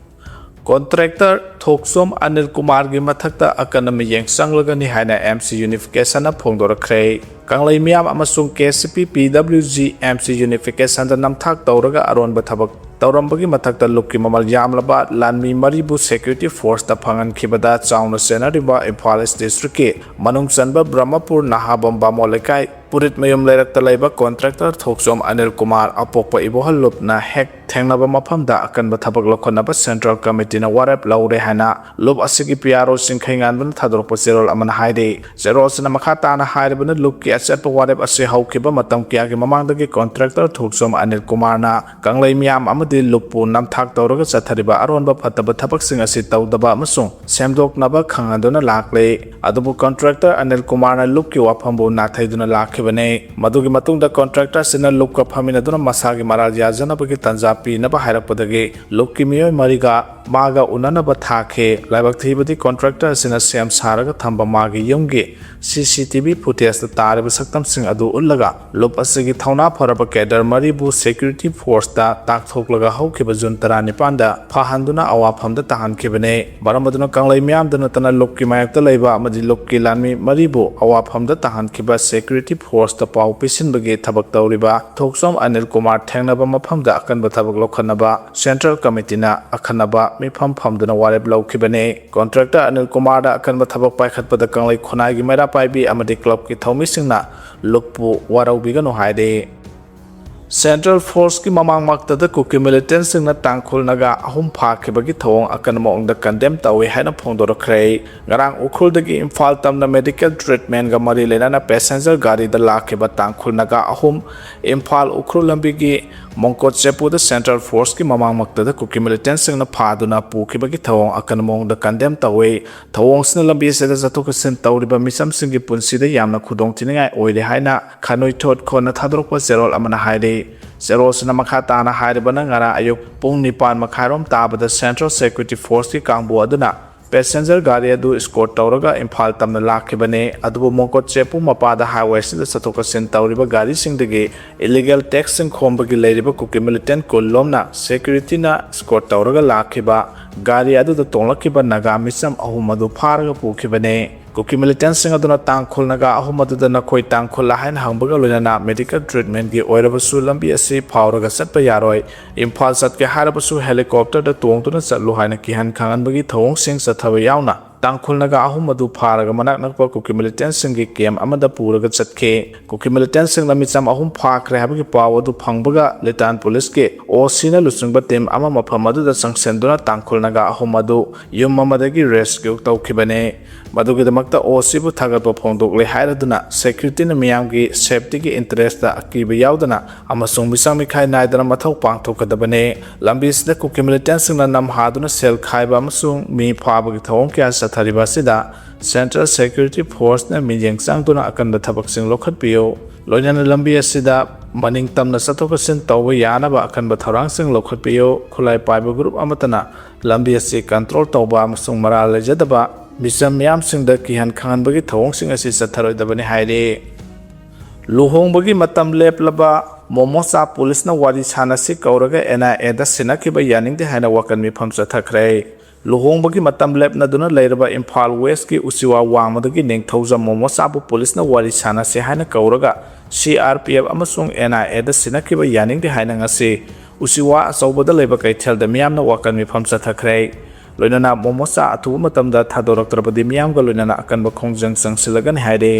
ꯀꯣꯟꯇ꯭ꯔꯦꯛꯇꯔ ꯊꯣꯛꯆꯣꯝ ꯑꯅꯤꯜ ꯀꯨꯃꯥꯔꯒꯤ ꯃꯊꯛꯇ ꯑꯀꯟꯕ ꯃꯤꯠꯌꯦꯡ ꯆꯪꯂꯒꯅꯤ ꯍꯥꯏꯅ ꯑꯦꯝ ꯁꯤ ꯌꯨꯅꯤꯐꯤꯀꯦꯁꯟꯅ ꯐꯣꯡꯗꯣꯔꯛꯈ꯭ꯔꯦ꯫ ꯀꯪꯂꯩ ꯃꯤꯌꯥꯝ ꯑꯃꯁꯨꯡ ꯀꯦ ꯁꯤ ꯄꯤ ꯄꯤ ꯗꯕ꯭ꯂꯤꯎ ꯖꯤ ꯑꯦꯝ ꯁꯤ ꯌꯨꯅꯤꯐꯤꯀꯦꯁꯟꯗ ꯅꯝꯊꯥꯛ ꯇꯧꯔꯒ ꯑꯔꯣꯟꯕ ꯊꯕꯛ ꯇꯧꯔꯝꯕꯒꯤ ꯃꯊꯛꯇ ꯂꯨꯞꯀꯤ ꯃꯃꯜ ꯌꯥꯝꯂꯕ ꯂꯥꯟꯃꯤ ꯃꯔꯤꯕꯨ ꯁꯦꯀ꯭ꯌꯨꯔꯤꯇꯤ ꯐꯣꯔꯁꯇ ꯐꯪꯍꯟꯈꯤꯕꯗ ꯆꯥꯎꯅ ꯆꯦꯟꯅꯔꯤꯕ ꯏꯝꯐꯥꯜ ꯏꯁ ꯗꯤꯁꯇ꯭ꯔꯤꯛꯀꯤ ꯃꯅꯨꯡ ꯆꯟꯕ ꯕ꯭ꯔꯍꯃꯄꯨꯔ ꯅꯍꯥꯕꯝ ꯕꯥꯃꯣꯟ ꯂꯩꯀꯥꯏ ꯄꯨꯔꯤꯠꯃꯌꯨꯝ ꯂꯩꯔꯛꯇ ꯂꯩꯕ ꯀꯣꯟꯇ꯭ꯔꯦꯛꯇꯔ ꯊꯣꯛꯆꯣꯝ ꯑꯅꯤꯜ ꯀꯨꯃꯥꯔ ꯑꯄꯣꯛꯄ ꯏꯕꯣꯍꯜ ꯂꯨꯞꯅ ꯍꯦꯛ ꯊꯦꯡꯅꯕ ꯃꯐꯝꯗ ꯑꯀꯟꯕ ꯊꯕꯛ ꯂꯧꯈꯠꯅꯕ ꯁꯦꯟꯇ꯭ꯔꯦꯜ ꯀꯃꯤꯇꯤꯅ ꯋꯥꯔꯦꯞ ꯂꯧꯔꯦ ꯍꯥꯏꯅ ꯂꯨꯞ ꯑꯁꯤꯒꯤ ꯄꯤ ꯑꯥꯔ ꯑꯣ ꯆꯤꯡꯈꯩꯉꯥꯟꯕꯅ ꯊꯥꯗꯣꯔꯛꯄ ꯆꯦꯔꯣꯜ ꯑꯃꯅ ꯍꯥꯏꯔꯤ꯫ ꯆꯦꯔꯣꯜ ꯑꯁꯤꯅ ꯃꯈꯥ ꯇꯥꯅ ꯍꯥꯏꯔꯤꯕꯅ, ꯂꯨꯞꯀꯤ ꯑꯆꯦꯠꯄ ꯋꯥꯔꯦꯞ ꯑꯁꯤ ꯍꯧꯈꯤꯕ ꯃꯇꯝ ꯀꯌꯥꯒꯤ ꯃꯃꯥꯡꯗꯒꯤ ꯀꯣꯟꯇ꯭ꯔꯦꯛꯇꯔ ꯊꯣꯛꯆꯣꯝ ꯑꯅꯤꯜ ꯀꯨꯃꯥꯔꯅ ꯀꯪꯂꯩ ꯃꯤꯌꯥꯝ ꯑꯃꯗꯤ ꯂꯨꯞꯄꯨ ꯅꯝꯊꯥꯛ ꯇꯧꯔꯒ ꯆꯠꯊꯔꯤꯕ ꯑꯔꯣꯟꯕ ꯐꯠꯇꯕ ꯊꯕꯛꯁꯤꯡ ꯑꯁꯤ ꯇꯧꯗꯕ ꯑꯃꯁꯨꯡ ꯁꯦꯝꯗꯣꯛꯅꯕ ꯈꯪꯍꯟꯗꯨꯅ ꯂꯥꯛꯂꯤ꯫ ꯑꯗꯨꯕꯨ ꯀꯣꯟꯇ꯭ꯔꯦꯛꯇꯔ ꯑꯅꯤꯜ ꯀꯨꯃꯥꯔꯅ ꯂꯨꯞꯀꯤ ꯋꯥꯐꯝꯕꯨ ꯅꯥꯊꯩꯗꯨꯅ ꯂꯥꯛꯈꯤꯕꯅꯤ꯫ ꯃꯗꯨꯒꯤ ꯃꯇꯨꯡꯗ ꯀꯣꯟꯇ꯭ꯔꯦꯛꯇꯔ ꯑꯁꯤꯅ ꯂꯨꯞꯀ ꯐꯝꯃꯤꯟꯅꯗꯨꯅ ꯃꯁꯥꯒꯤ ꯃꯔꯥꯜ ꯌꯥꯖꯅꯕꯒꯤ ꯇꯥꯟꯖꯥ ꯄꯤꯅꯕ ꯍꯥꯏꯔꯛꯄꯗꯒꯤ ꯂꯨꯞꯀꯤ ꯃꯤꯑꯣꯏ ꯃꯔꯤꯒ ꯃꯥꯒ ꯎꯅꯅꯕ ꯊꯥꯈꯤ꯫ ꯂꯥꯏꯕꯛ ꯊꯤꯕꯗꯤ ꯀꯣꯟꯇ꯭ꯔꯦꯛꯇꯔ ꯑꯁꯤꯅ ꯁꯦꯝ ꯁꯥꯔꯒ ꯊꯝꯕ ꯃꯥꯒꯤ ꯌꯨꯝꯒꯤ ꯁꯤ ꯁꯤ ꯇꯤ ꯚꯤ ꯐꯨꯇꯦꯖꯇ ꯇꯥꯔꯤꯕ ꯁꯛꯇꯝꯁꯤꯡ ꯑꯗꯨ ꯎꯠꯂꯒ ꯂꯨꯞ ꯑꯁꯤꯒꯤ ꯊꯧꯅꯥ ꯐꯔꯕ ꯀꯦꯗꯔ ꯃꯔꯤꯕꯨ ꯁꯦꯀ꯭ꯌꯨꯔꯤꯇꯤ ꯐꯣꯔꯁꯇ ꯇꯥꯛꯊꯣꯛꯂꯒ ꯍꯧꯈꯤꯕ ꯖꯨꯟ ꯇꯔꯥꯅꯤꯄꯥꯟꯗ ꯐꯥꯍꯟꯗꯨꯅ ꯑꯋꯥꯐꯝꯗ ꯇꯥꯍꯟꯈꯤꯕꯅꯤ꯫ ꯃꯔꯝ ꯑꯗꯨꯅ ꯀꯪꯂꯩ ꯃꯤꯌꯥꯝꯗ ꯅꯠꯇꯅ ꯂꯨꯞꯀꯤ ꯃꯥꯌꯣꯛꯇ ꯂꯩꯕ ꯑꯃꯗꯤ ꯂꯨꯞꯀꯤ ꯂꯥꯟꯃꯤ ꯃꯔꯤꯕꯨ ꯑꯋꯥꯐꯝꯗ ꯇꯥꯍꯟꯈꯤꯕ ꯁꯦꯀ꯭ꯌꯨꯔꯤꯇꯤ ꯐꯣꯔꯁꯇ ꯄꯥꯎ ꯄꯤꯁꯤꯟꯕꯒꯤ ꯊꯕꯛ ꯇꯧꯔꯤꯕ ꯊꯣꯛꯆꯣꯝ ꯑꯅꯤꯜ ꯀꯨꯃꯥꯔ ꯊꯦꯡꯅꯕ ꯃꯐꯝꯗ ꯑꯀꯟꯕ ꯊꯕꯛ ꯂꯧꯈꯠꯅꯕ ꯁꯦꯟꯇ꯭ꯔꯦꯜ ꯀꯃꯤꯇꯤꯅ ꯑꯈꯟꯅꯕ ꯃꯤꯐꯝ ꯐꯝꯗꯨꯅ ꯋꯥꯔꯦꯞ ꯂꯧꯈꯤꯕꯅꯤ꯫ ꯀꯣꯟꯇ꯭ꯔꯦꯛꯇꯔ ꯑꯅꯤꯜ ꯀꯨꯃꯥꯔꯗ ꯑꯀꯟꯕ ꯊꯕꯛ ꯄꯥꯏꯈꯠꯄꯗ ꯀꯪꯂꯩ ꯈꯨꯟꯅꯥꯏꯒꯤ ꯃꯩꯔꯥ ꯄꯥꯏꯕꯤ ꯑꯃꯗꯤ ꯀ꯭ꯂꯕꯀꯤ ꯊꯧꯃꯤꯁꯤꯡꯅ ꯂꯨꯞꯄꯨ ꯋꯥꯔꯧꯕꯤꯒꯅꯨ ꯍꯥꯏꯔꯤ꯫ ꯁꯦꯟꯇ꯭ꯔꯦꯜ ꯐꯣꯔꯁꯀꯤ ꯃꯃꯥꯡꯃꯛꯇꯗ ꯀꯨꯀꯤ ꯃꯤꯂꯤꯇꯦꯟꯁꯤꯡꯅ ꯇꯥꯡꯈꯨꯜ ꯅꯥꯒꯥ ꯑꯍꯨꯝ ꯐꯥꯈꯤꯕꯒꯤ ꯊꯧꯑꯣꯡ ꯑꯀꯟꯕ ꯃꯑꯣꯡꯗ ꯀꯟꯗꯦꯝ ꯇꯧꯏ ꯍꯥꯏꯅ ꯐꯣꯡꯗꯣꯔꯛꯈ꯭ꯔꯦ꯫ ꯉꯔꯥꯡ ꯎꯈ꯭ꯔꯨꯜꯗꯒꯤ ꯏꯝꯐꯥꯜ ꯇꯝꯅ ꯃꯦꯗꯤꯀꯦꯜ ꯇ꯭ꯔꯤꯠꯃꯦꯟꯒ ꯃꯔꯤ ꯂꯩꯅꯅ ꯄꯦꯁꯦꯟꯖꯔ ꯒꯥꯔꯤꯗ ꯂꯥꯛꯈꯤꯕ ꯇꯥꯡꯈꯨꯜ ꯅꯥꯒꯥ ꯑꯍꯨꯝ ꯏꯝꯐꯥꯜ ꯎꯈ꯭ꯔꯨꯜ ꯂꯝꯕꯤꯒꯤ ꯃꯣꯡꯀꯣꯠ ꯆꯦꯄꯨꯗ ꯁꯦꯟꯇ꯭ꯔꯦꯜ ꯐꯣꯔꯁꯀꯤ ꯃꯃꯥꯡꯃꯛꯇꯗ ꯀꯨꯀꯤ ꯃꯤꯂꯤꯇꯦꯟꯁꯤꯡꯅ ꯐꯥꯗꯨꯅ ꯄꯨꯈꯤꯕꯒꯤ ꯊꯧꯑꯣꯡ ꯑꯀꯟꯕ ꯃꯑꯣꯡꯗ ꯀꯟꯗꯦꯝ ꯇꯧꯏ꯫ ꯊꯧꯑꯣꯡꯁꯤꯅ ꯂꯝꯕꯤ ꯑꯁꯤꯗ ꯆꯠꯊꯣꯛ ꯆꯠꯁꯤꯟ ꯇꯧꯔꯤꯕ ꯃꯤꯆꯝꯁꯤꯡꯒꯤ ꯄꯨꯟꯁꯤꯗ ꯌꯥꯝꯅ ꯈꯨꯗꯣꯡꯊꯤꯅꯤꯡꯉꯥꯏ ꯑꯣꯏꯔꯦ ꯍꯥꯏꯅ ꯈꯥꯅꯨꯏꯊꯣꯠ ꯈꯣꯟꯅ ꯊꯥꯗꯣꯔꯛꯄ ꯆꯦꯔꯣꯜ ꯑꯃꯅ ꯍꯥꯏꯔꯤ꯫ ꯆꯦꯔꯣꯜꯁꯤꯅ ꯃꯈꯥ ꯇꯥꯅ ꯍꯥꯏꯔꯤꯕꯅ ꯉꯔꯥꯡ ꯑꯌꯨꯛ ꯄꯨꯡ ꯅꯤꯄꯥꯟ ꯃꯈꯥꯏꯔꯣꯝ ꯇꯥꯕꯗ ꯁꯦꯟꯇ꯭ꯔꯦꯜ ꯁꯦꯀ꯭ꯌꯨꯔꯤꯇꯤ ꯐꯣꯔꯁꯀꯤ ꯀꯥꯡꯕꯨ ꯑꯗꯨꯅ ꯄꯦꯁꯦꯟꯖꯔ ꯒꯥꯔꯤ ꯑꯗꯨ ꯏꯁꯀꯣꯔꯠ ꯇꯧꯔꯒ ꯏꯝꯐꯥꯜ ꯇꯝꯅ ꯂꯥꯛꯈꯤꯕꯅꯤ꯫ ꯑꯗꯨꯕꯨ ꯃꯣꯡꯀꯣꯠ ꯆꯦꯄꯨ ꯃꯄꯥꯗ ꯍꯥꯏꯋꯦꯁꯤꯗ ꯆꯠꯊꯣꯛ ꯆꯠꯁꯤꯟ ꯇꯧꯔꯤꯕ ꯒꯥꯔꯤꯁꯤꯡꯗꯒꯤ ꯏꯂꯤꯒꯦꯜ ꯇꯦꯛꯁꯁꯤꯡ ꯈꯣꯝꯕꯒꯤ ꯂꯩꯔꯤꯕ ꯀꯨꯀꯤ ꯃꯤꯂꯤꯇꯦꯟ ꯀꯨꯟ ꯂꯣꯝꯅ ꯁꯦꯀ꯭ꯌꯨꯔꯤꯇꯤꯅ ꯏꯁꯀꯣꯔꯠ ꯇꯧꯔꯒ ꯂꯥꯛꯈꯤꯕ ꯒꯥꯔꯤ ꯑꯗꯨꯗ ꯇꯣꯡꯂꯛꯈꯤꯕ ꯅꯥꯒꯥ ꯃꯤꯆꯝ ꯑꯍꯨꯝ ꯑꯗꯨ ꯐꯥꯔꯒ ꯄꯨꯈꯤꯕꯅꯤ꯫ ꯀꯨꯀꯤ ꯃꯤꯂꯤꯇꯦꯟꯁꯤꯡ ꯑꯗꯨꯅ ꯇꯥꯡꯈꯨꯜ ꯅꯥꯒꯥ ꯑꯍꯨꯝ ꯑꯗꯨꯗ ꯅꯈꯣꯏ ꯇꯥꯡꯈꯨꯜꯂ ꯍꯥꯏꯅ ꯍꯪꯕꯒ ꯂꯣꯏꯅꯅ ꯃꯦꯗꯤꯀꯦꯜ ꯇ꯭ꯔꯤꯠꯃꯦꯟꯒꯤ ꯑꯣꯏꯔꯕꯁꯨ ꯂꯝꯕꯤ ꯑꯁꯤ ꯐꯥꯎꯔꯒ ꯆꯠꯄ ꯌꯥꯔꯣꯏ, ꯏꯝꯐꯥꯜ ꯆꯠꯀꯦ ꯍꯥꯏꯔꯕꯁꯨ ꯍꯦꯂꯤꯀꯣꯞꯇꯔꯗ ꯇꯣꯡꯗꯨꯅ ꯆꯠꯂꯨ ꯍꯥꯏꯅ ꯀꯤꯍꯟ ꯈꯪꯍꯟꯕꯒꯤ ꯊꯧꯑꯣꯡꯁꯤꯡ ꯆꯠꯊꯕ ꯌꯥꯎꯅ ꯇꯥꯡꯈꯨꯜ ꯅꯥꯒꯥ ꯑꯍꯨꯝ ꯑꯗꯨ ꯐꯥꯔꯒ ꯃꯅꯥꯛ ꯅꯛꯄ ꯀꯨꯀꯤ ꯃꯤꯂꯤꯇꯦꯟꯁꯤꯡꯒꯤ ꯀꯦꯝ ꯑꯃꯗ ꯄꯨꯔꯒ ꯆꯠꯈꯤ꯫ ꯀꯨꯀꯤ ꯃꯤꯂꯤꯇꯦꯟꯁꯤꯡꯅ ꯃꯤꯆꯝ ꯑꯍꯨꯝ ꯐꯥꯈ꯭ꯔꯦ ꯍꯥꯏꯕꯒꯤ ꯄꯥꯎ ꯑꯗꯨ ꯐꯪꯕꯒ ꯂꯤꯇꯥꯟ ꯄꯨꯂꯤꯁꯀꯤ ꯑꯣ ꯁꯤꯅ ꯂꯨꯆꯤꯡꯕ ꯇꯤꯝ ꯑꯃ ꯃꯐꯝ ꯑꯗꯨꯗ ꯆꯪꯁꯤꯟꯗꯨꯅ ꯇꯥꯡꯈꯨꯜ ꯅꯥꯒꯥ ꯑꯍꯨꯝ ꯑꯗꯨ ꯌꯨꯝ ꯑꯃꯗꯒꯤ ꯔꯦꯁꯀ꯭ꯌꯨ ꯇꯧꯈꯤꯕꯅꯤ꯫ ꯃꯗꯨꯒꯤꯗꯃꯛꯇ ꯑꯣ ꯁꯤꯕꯨ ꯊꯥꯒꯠꯄ ꯐꯣꯡꯗꯣꯛꯂꯦ ꯍꯥꯏꯔꯗꯨꯅ ꯁꯦꯀ꯭ꯌꯨꯔꯤꯇꯤꯅ ꯃꯤꯌꯥꯝꯒꯤ ꯁꯦꯐꯇꯤꯒꯤ ꯏꯟꯇꯔꯦꯁꯇ ꯑꯀꯤꯕ ꯌꯥꯎꯗꯅ ꯑꯃꯁꯨꯡ ꯃꯤꯆꯪ ꯃꯤꯈꯥꯏ ꯅꯥꯏꯗꯅ ꯃꯊꯧ ꯄꯥꯡꯊꯣꯛꯀꯗꯕꯅꯤ꯫ ꯂꯝꯕꯤꯁꯤꯗ ꯀꯨꯀꯤ ꯃꯤꯂꯤꯇꯦꯟꯁꯤꯡꯅ ꯅꯝꯍꯥꯗꯨꯅ ꯁꯦꯜ ꯈꯥꯏꯕ ꯑꯃꯁꯨꯡ ꯃꯤ ꯐꯥꯕꯒꯤ ꯊꯧꯑꯣꯡ ꯀꯌꯥ ꯆꯠꯊꯔꯤꯕ ꯑꯁꯤꯗ ꯁꯦꯟꯇ꯭ꯔꯦꯜ ꯁꯦꯀ꯭ꯌꯨꯔꯤꯇꯤ ꯐꯣꯔꯁꯅ ꯃꯤꯠꯌꯦꯡ ꯆꯪꯗꯨꯅ ꯑꯀꯟꯕ ꯊꯕꯛꯁꯤꯡ ꯂꯧꯈꯠꯄꯤꯌꯨ꯫ ꯂꯣꯏꯅꯅ ꯂꯝꯕꯤ ꯑꯁꯤꯗ ꯃꯅꯤꯡ ꯇꯝꯅ ꯆꯠꯊꯣꯛ ꯆꯠꯁꯤꯟ ꯇꯧꯕ ꯌꯥꯅꯕ ꯑꯀꯟꯕ ꯊꯧꯔꯥꯡꯁꯤꯡ ꯂꯧꯈꯠꯄꯤꯌꯨ꯫ ꯈꯨꯠꯂꯥꯏ ꯄꯥꯏꯕ ꯒ꯭ꯔꯨꯞ ꯑꯃꯠꯇꯅ ꯂꯝꯕꯤ ꯑꯁꯤ ꯀꯟꯇ꯭ꯔꯣꯜ ꯇꯧꯕ ꯑꯃꯁꯨꯡ ꯃꯔꯥꯜ ꯂꯩꯖꯗꯕ ꯃꯤꯆꯝ ꯃꯤꯌꯥꯝꯁꯤꯡꯗ ꯀꯤꯍꯟ ꯈꯪꯍꯟꯕꯒꯤ ꯊꯧꯑꯣꯡꯁꯤꯡ ꯑꯁꯤ ꯆꯠꯊꯔꯣꯏꯗꯕꯅꯤ ꯍꯥꯏꯔꯤ꯫ ꯂꯨꯍꯣꯡꯕꯒꯤ ꯃꯇꯝ ꯂꯦꯞꯂꯕ ꯃꯣꯃꯣꯆꯥ ꯄꯨꯂꯤꯁꯅ ꯋꯥꯔꯤ ꯁꯥꯟꯅꯁꯤ ꯀꯧꯔꯒ ꯑꯦꯟ ꯑꯥꯏ ꯑꯦꯗ ꯁꯤꯟꯅꯈꯤꯕ ꯌꯥꯅꯤꯡꯗꯦ ꯍꯥꯏꯅ ꯋꯥꯀꯟ ꯃꯤꯐꯝ ꯆꯠꯊꯈ꯭ꯔꯦ꯫ ꯂꯨꯍꯣꯡꯕꯒꯤ ꯃꯇꯝ ꯂꯦꯞꯅꯗꯨꯅ ꯂꯩꯔꯕ ꯏꯝꯐꯥꯜ ꯋꯦꯁꯀꯤ ꯎꯆꯤꯋꯥ ꯋꯥꯡꯃꯗꯒꯤ ꯅꯤꯡꯊꯧꯖꯝ ꯃꯣꯃꯣꯆꯥꯕꯨ ꯄꯨꯂꯤꯁꯅ ꯋꯥꯔꯤ ꯁꯥꯟꯅꯁꯤ ꯍꯥꯏꯅ ꯀꯧꯔꯒ ꯁꯤ ꯑꯥꯔ ꯄꯤ ꯑꯦꯐ ꯑꯃꯁꯨꯡ ꯑꯦꯟ ꯑꯥꯏ ꯑꯦꯗ ꯁꯤꯟꯅꯈꯤꯕ ꯌꯥꯅꯤꯡꯗꯦ ꯍꯥꯏꯅ ꯉꯁꯤ ꯎꯆꯤꯋꯥ ꯑꯆꯧꯕꯗ ꯂꯩꯕ ꯀꯩꯊꯦꯜꯗ ꯃꯤꯌꯥꯝꯅ ꯋꯥꯀꯟ ꯃꯤꯐꯝ ꯆꯠꯊꯈ꯭ꯔꯦ꯫ ꯂꯣꯏꯅꯅ ꯃꯣꯃꯣꯆꯥ ꯑꯊꯨꯕ ꯃꯇꯝꯗ ꯊꯥꯗꯣꯔꯛꯇ꯭ꯔꯕꯗꯤ ꯃꯤꯌꯥꯝꯒ ꯂꯣꯏꯅꯅ ꯑꯀꯟꯕ ꯈꯣꯡꯖꯪ ꯆꯪꯁꯤꯜꯂꯒꯅꯤ ꯍꯥꯏꯔꯤ꯫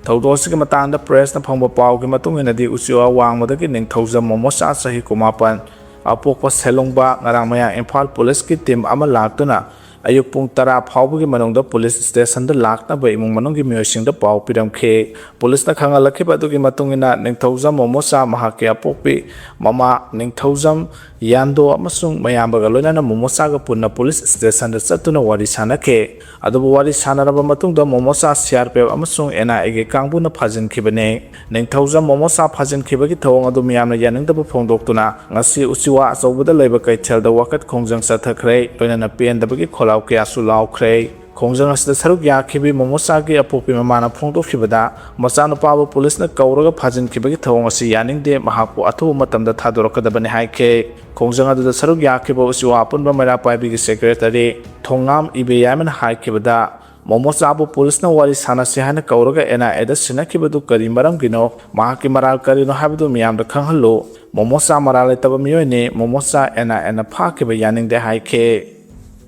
ꯊꯧꯗꯣꯛ ꯑꯁꯤꯒꯤ ꯃꯇꯥꯡꯗ ꯄ꯭ꯔꯦꯁꯅ ꯐꯪꯕ ꯄꯥꯎꯒꯤ ꯃꯇꯨꯡ ꯏꯟꯅꯗꯤ, ꯎꯆꯤꯋꯥ ꯋꯥꯡꯃꯗꯒꯤ ꯅꯤꯡꯊꯧꯖꯝ ꯃꯣꯃꯣꯆꯥ ꯆꯍꯤ ꯀꯨꯟꯃꯥꯄꯟ ꯑꯄꯣꯛꯄ ꯁꯦꯂꯣꯡꯕ ꯉꯔꯥꯡ ꯃꯌꯥꯡ ꯏꯝꯐꯥꯜ ꯄꯨꯂꯤꯁꯀꯤ ꯇꯤꯝ ꯑꯃ ꯂꯥꯛꯇꯨꯅ ꯑꯌꯨꯛ ꯄꯨꯡ ꯇꯔꯥ ꯐꯥꯎꯕꯒꯤ ꯃꯅꯨꯡꯗ ꯄꯨꯂꯤꯁ ꯁ꯭ꯇꯦꯁꯟꯗ ꯂꯥꯛꯅꯕ ꯏꯃꯨꯡ ꯃꯅꯨꯡꯒꯤ ꯃꯤꯑꯣꯏꯁꯤꯡꯗ ꯄꯥꯎ ꯄꯤꯔꯝꯈꯤ꯫ ꯄꯨꯂꯤꯁꯅ ꯈꯪꯍꯜꯂꯛꯈꯤꯕ ꯑꯗꯨꯒꯤ ꯃꯇꯨꯡ ꯏꯟꯅ, ꯅꯤꯡꯊꯧꯖꯝ ꯃꯣꯃꯣꯆꯥ ꯃꯍꯥꯛꯀꯤ ꯑꯄꯣꯛꯄꯤ ꯃꯃꯥ ꯅꯤꯡꯊꯧꯖꯝ ꯌꯥꯟꯗꯣ ꯑꯃꯁꯨꯡ ꯃꯌꯥꯝꯕꯒ ꯂꯣꯏꯅꯅ ꯃꯣꯃꯣꯆꯥꯒ ꯄꯨꯟꯅ ꯄꯨꯂꯤꯁ ꯁ꯭ꯇꯦꯁꯟꯗ ꯆꯠꯇꯨꯅ ꯋꯥꯔꯤ ꯁꯥꯅꯈꯤ꯫ ꯑꯗꯨꯕꯨ ꯋꯥꯔꯤ ꯁꯥꯅꯔꯕ ꯃꯇꯨꯡꯗ ꯃꯣꯃꯣꯆꯥ ꯁꯤ ꯑꯥꯔ ꯄꯤ ꯑꯦꯐ ꯑꯃꯁꯨꯡ ꯑꯦꯟ ꯑꯥꯏ ꯑꯦꯒꯤ ꯀꯥꯡꯕꯨꯅ ꯐꯥꯖꯤꯟꯈꯤꯕꯅꯤ꯫ ꯅꯤꯡꯊꯧꯖꯝ ꯃꯣꯃꯣꯆꯥ ꯐꯥꯖꯤꯟꯈꯤꯕꯒꯤ ꯊꯧꯑꯣꯡ ꯑꯗꯨ ꯃꯤꯌꯥꯝꯅ ꯌꯥꯅꯤꯡꯗꯕ ꯐꯣꯡꯗꯣꯛꯇꯨꯅ ꯉꯁꯤ ꯎꯆꯤꯋꯥ ꯑꯆꯧꯕꯗ ꯂꯩꯕ ꯀꯩꯊꯦꯜꯗ ꯋꯥꯀꯠ ꯈꯣꯡꯖꯪ ꯆꯠꯊꯈ꯭ꯔꯦ, ꯂꯣꯏꯅꯅ ꯄꯦꯟꯗꯕꯒꯤ ꯈꯣꯜꯂꯥꯎ ꯀꯌꯥꯁꯨ ꯂꯥꯎꯈ꯭ꯔꯦ꯫ ꯈꯣꯡꯖꯪ ꯑꯁꯤꯗ ꯁꯔꯨꯛ ꯌꯥꯈꯤꯕꯤ ꯃꯣꯃꯣꯆꯥꯒꯤ ꯑꯄꯣꯛꯄꯤ ꯃꯃꯥꯅ ꯐꯣꯡꯗꯣꯛꯈꯤꯕꯗ, ꯃꯆꯥꯅꯨꯄꯥꯕꯨ ꯄꯨꯂꯤꯁꯅ ꯀꯧꯔꯒ ꯐꯥꯖꯤꯟꯈꯤꯕꯒꯤ ꯊꯧꯑꯣꯡ ꯑꯁꯤ ꯌꯥꯅꯤꯡꯗꯦ, ꯃꯍꯥꯛꯄꯨ ꯑꯊꯨꯕ ꯃꯇꯝꯗ ꯊꯥꯗꯣꯔꯛꯀꯗꯕꯅꯤ ꯍꯥꯏꯈꯤ꯫ ꯈꯣꯡꯖꯪ ꯑꯗꯨꯗ ꯁꯔꯨꯛ ꯌꯥꯈꯤꯕ ꯎꯆꯤꯋꯥ ꯑꯄꯨꯟꯕ ꯃꯩꯔꯥ ꯄꯥꯏꯕꯤꯒꯤ ꯁꯦꯀ꯭ꯔꯦꯇꯔꯤ ꯊꯣꯉꯥꯝ ꯏꯕꯦꯌꯥꯏꯃꯅ ꯍꯥꯏꯈꯤꯕꯗ, ꯃꯣꯃꯣꯆꯥꯕꯨ ꯄꯨꯂꯤꯁꯅ ꯋꯥꯔꯤ ꯁꯥꯟꯅꯁꯤ ꯍꯥꯏꯅ ꯀꯧꯔꯒ ꯑꯦꯟ ꯑꯥꯏ ꯑꯦꯗ ꯁꯤꯟꯅꯈꯤꯕꯗꯨ ꯀꯔꯤ ꯃꯔꯝꯒꯤꯅꯣ, ꯃꯍꯥꯛꯀꯤ ꯃꯔꯥꯜ ꯀꯔꯤꯅꯣ ꯍꯥꯏꯕꯗꯨ ꯃꯤꯌꯥꯝꯗ ꯈꯪꯍꯜꯂꯨ꯫ ꯃꯣꯃꯣꯆꯥ ꯃꯔꯥꯜ ꯂꯩꯇꯕ ꯃꯤꯑꯣꯏꯅꯤ, ꯃꯣꯃꯣꯆꯥ ꯑꯦꯟ ꯑꯥꯏ ꯑꯦꯅ ꯐꯥꯈꯤꯕ ꯌꯥꯅꯤꯡꯗꯦ ꯍꯥꯏꯈꯤ꯫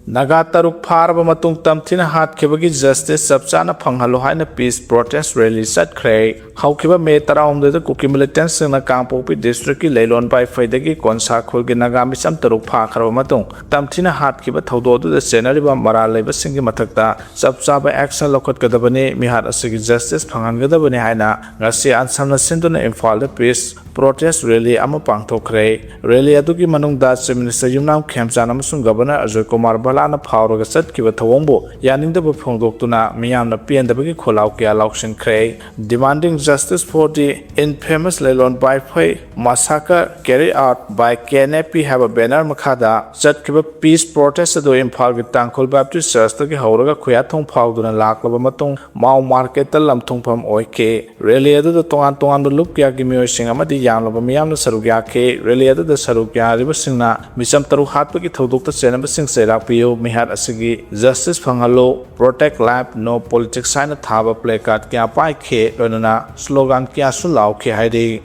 ꯅꯥꯒꯥ ꯇꯔꯨꯛ ꯐꯥꯔꯕ ꯃꯇꯨꯡ ꯇꯝꯊꯤꯅ ꯍꯥꯠꯈꯤꯕꯒꯤ ꯖꯁꯇꯤꯁ ꯆꯞ ꯆꯥꯅ ꯐꯪꯍꯜꯂꯨ ꯍꯥꯏꯅ ꯄꯤꯁ ꯄ꯭ꯔꯣꯇꯦꯁ ꯔꯦꯂꯤ ꯆꯠꯈ꯭ꯔꯦ꯫ ꯍꯧꯈꯤꯕ ꯃꯦ ꯇꯔꯥꯍꯨꯝꯗꯣꯏꯗ ꯀꯨꯀꯤ ꯃꯤꯂꯤꯇꯦꯟꯠꯁꯤꯡꯅ ꯀꯥꯡꯄꯣꯛꯄꯤ ꯗꯤꯁꯇ꯭ꯔꯤꯛꯀꯤ ꯂꯩꯂꯣꯟ ꯕꯥꯏꯐꯩꯗꯒꯤ ꯀꯣꯟꯁꯥ ꯈꯨꯜꯒꯤ ꯅꯥꯒꯥ ꯃꯤꯆꯝ ꯇꯔꯨꯛ ꯐꯥꯈ꯭ꯔꯕ ꯃꯇꯨꯡ, ꯇꯝꯊꯤꯅ ꯍꯥꯠꯈꯤꯕ ꯊꯧꯗꯣꯛ ꯑꯗꯨꯗ ꯆꯦꯟꯅꯔꯤꯕ ꯃꯔꯥꯜ ꯂꯩꯕꯁꯤꯡꯒꯤ ꯃꯊꯛꯇ ꯆꯞ ꯆꯥꯕ ꯑꯦꯛꯁꯟ ꯂꯧꯈꯠꯀꯗꯕꯅꯤ, ꯃꯤꯍꯥꯠ ꯑꯁꯤꯒꯤ ꯖꯁꯇꯤꯁ ꯐꯪꯍꯟꯒꯗꯕꯅꯤ ꯍꯥꯏꯅ ꯉꯁꯤ ꯑꯟꯁꯝꯅ ꯁꯤꯟꯗꯨꯅ ꯏꯝꯐꯥꯜꯗ ꯄꯤꯁ ꯄ꯭ꯔꯣꯇꯦꯁ ꯔꯦꯂꯤ ꯑꯃ ꯄꯥꯡꯊꯣꯛꯈ꯭ꯔꯦ꯫ ꯔꯦꯂꯤ ꯑꯗꯨꯒꯤ ꯃꯅꯨꯡꯗ ꯆꯤꯐ ꯃꯤꯅꯤꯁꯇꯔ ꯌꯨꯝꯅꯥꯝ ꯈꯦꯝꯆꯥꯟ ꯑꯃꯁꯨꯡ ꯒꯚꯔꯅꯔ ꯑꯖꯣꯏ ꯀꯨꯃꯥꯔ ꯚꯜꯂꯥꯅ ꯐꯥꯎꯔꯒ ꯆꯠꯈꯤꯕ ꯊꯧꯑꯣꯡꯕꯨ ꯌꯥꯅꯤꯡꯗꯕ ꯐꯣꯡꯗꯣꯛꯇꯨꯅ ꯃꯤꯌꯥꯝꯅ ꯄꯦꯟꯗꯕꯒꯤ ꯈꯣꯜꯂꯥꯎ ꯀꯌꯥ ꯂꯥꯎꯁꯤꯟꯈ꯭ꯔꯦ꯫ Demanding justice for the infamous ꯂꯩꯂꯣꯟ ꯕꯥꯏꯐꯩ massacre carried out by K N A P ꯍꯥꯏꯕ ꯕꯦꯅꯔ ꯃꯈꯥꯗ ꯆꯠꯈꯤꯕ ꯄꯤꯁ ꯄ꯭ꯔꯣꯇꯦꯁ ꯑꯗꯨ ꯏꯝꯐꯥꯜꯒꯤ ꯇꯥꯡꯈꯨꯜ ꯕꯦꯞꯇꯤꯁ ꯆꯔꯆꯇꯒꯤ ꯍꯧꯔꯒ ꯈꯨꯌꯥꯊꯣꯡ ꯐꯥꯎꯗꯨꯅ ꯂꯥꯛꯂꯕ ꯃꯇꯨꯡ ꯃꯥꯎ ꯃꯥꯔꯀꯦꯠꯇ ꯂꯝꯊꯨꯡꯐꯝ ꯑꯣꯏꯈꯤ꯫ ꯔꯦꯂꯤ ꯑꯗꯨꯗ ꯇꯣꯉꯥꯟ ꯇꯣꯉꯥꯟꯕ ꯂꯨꯞ ꯀꯌꯥꯒꯤ ꯃꯤꯑꯣꯏꯁꯤꯡ ꯑꯃꯗꯤ ꯌꯥꯝꯂꯕ ꯃꯤꯌꯥꯝꯅ ꯁꯔꯨꯛ ꯌꯥꯈꯤ꯫ ꯔꯦꯂꯤ ꯑꯗꯨꯗ ꯁꯔꯨꯛ ꯌꯥꯔꯤꯕꯁꯤꯡꯅ ꯃꯤꯆꯝ ꯇꯔꯨꯛ ꯍꯥꯠꯄꯒꯤ ꯊꯧꯗꯣꯛꯇ ꯆꯦꯟꯅꯕꯁꯤꯡ ꯆꯩꯔꯥꯛ ꯄꯤꯌꯨ, ꯃꯤꯍꯥꯠ ꯑꯁꯤꯒꯤ justice ꯐꯪꯍꯜꯂꯨ, Protect Life, No Politics ꯍꯥꯏꯅ ꯊꯥꯕ ꯄ꯭ꯂꯦ ꯀꯥꯔꯗ ꯀꯌꯥ ꯄꯥꯏꯈꯤ, ꯂꯣꯏꯅꯅ ꯁ꯭ꯂꯣꯒꯥꯟ ꯀꯌꯥꯁꯨ ꯂꯥꯎꯈꯤ ꯍꯥꯏꯔꯤ꯫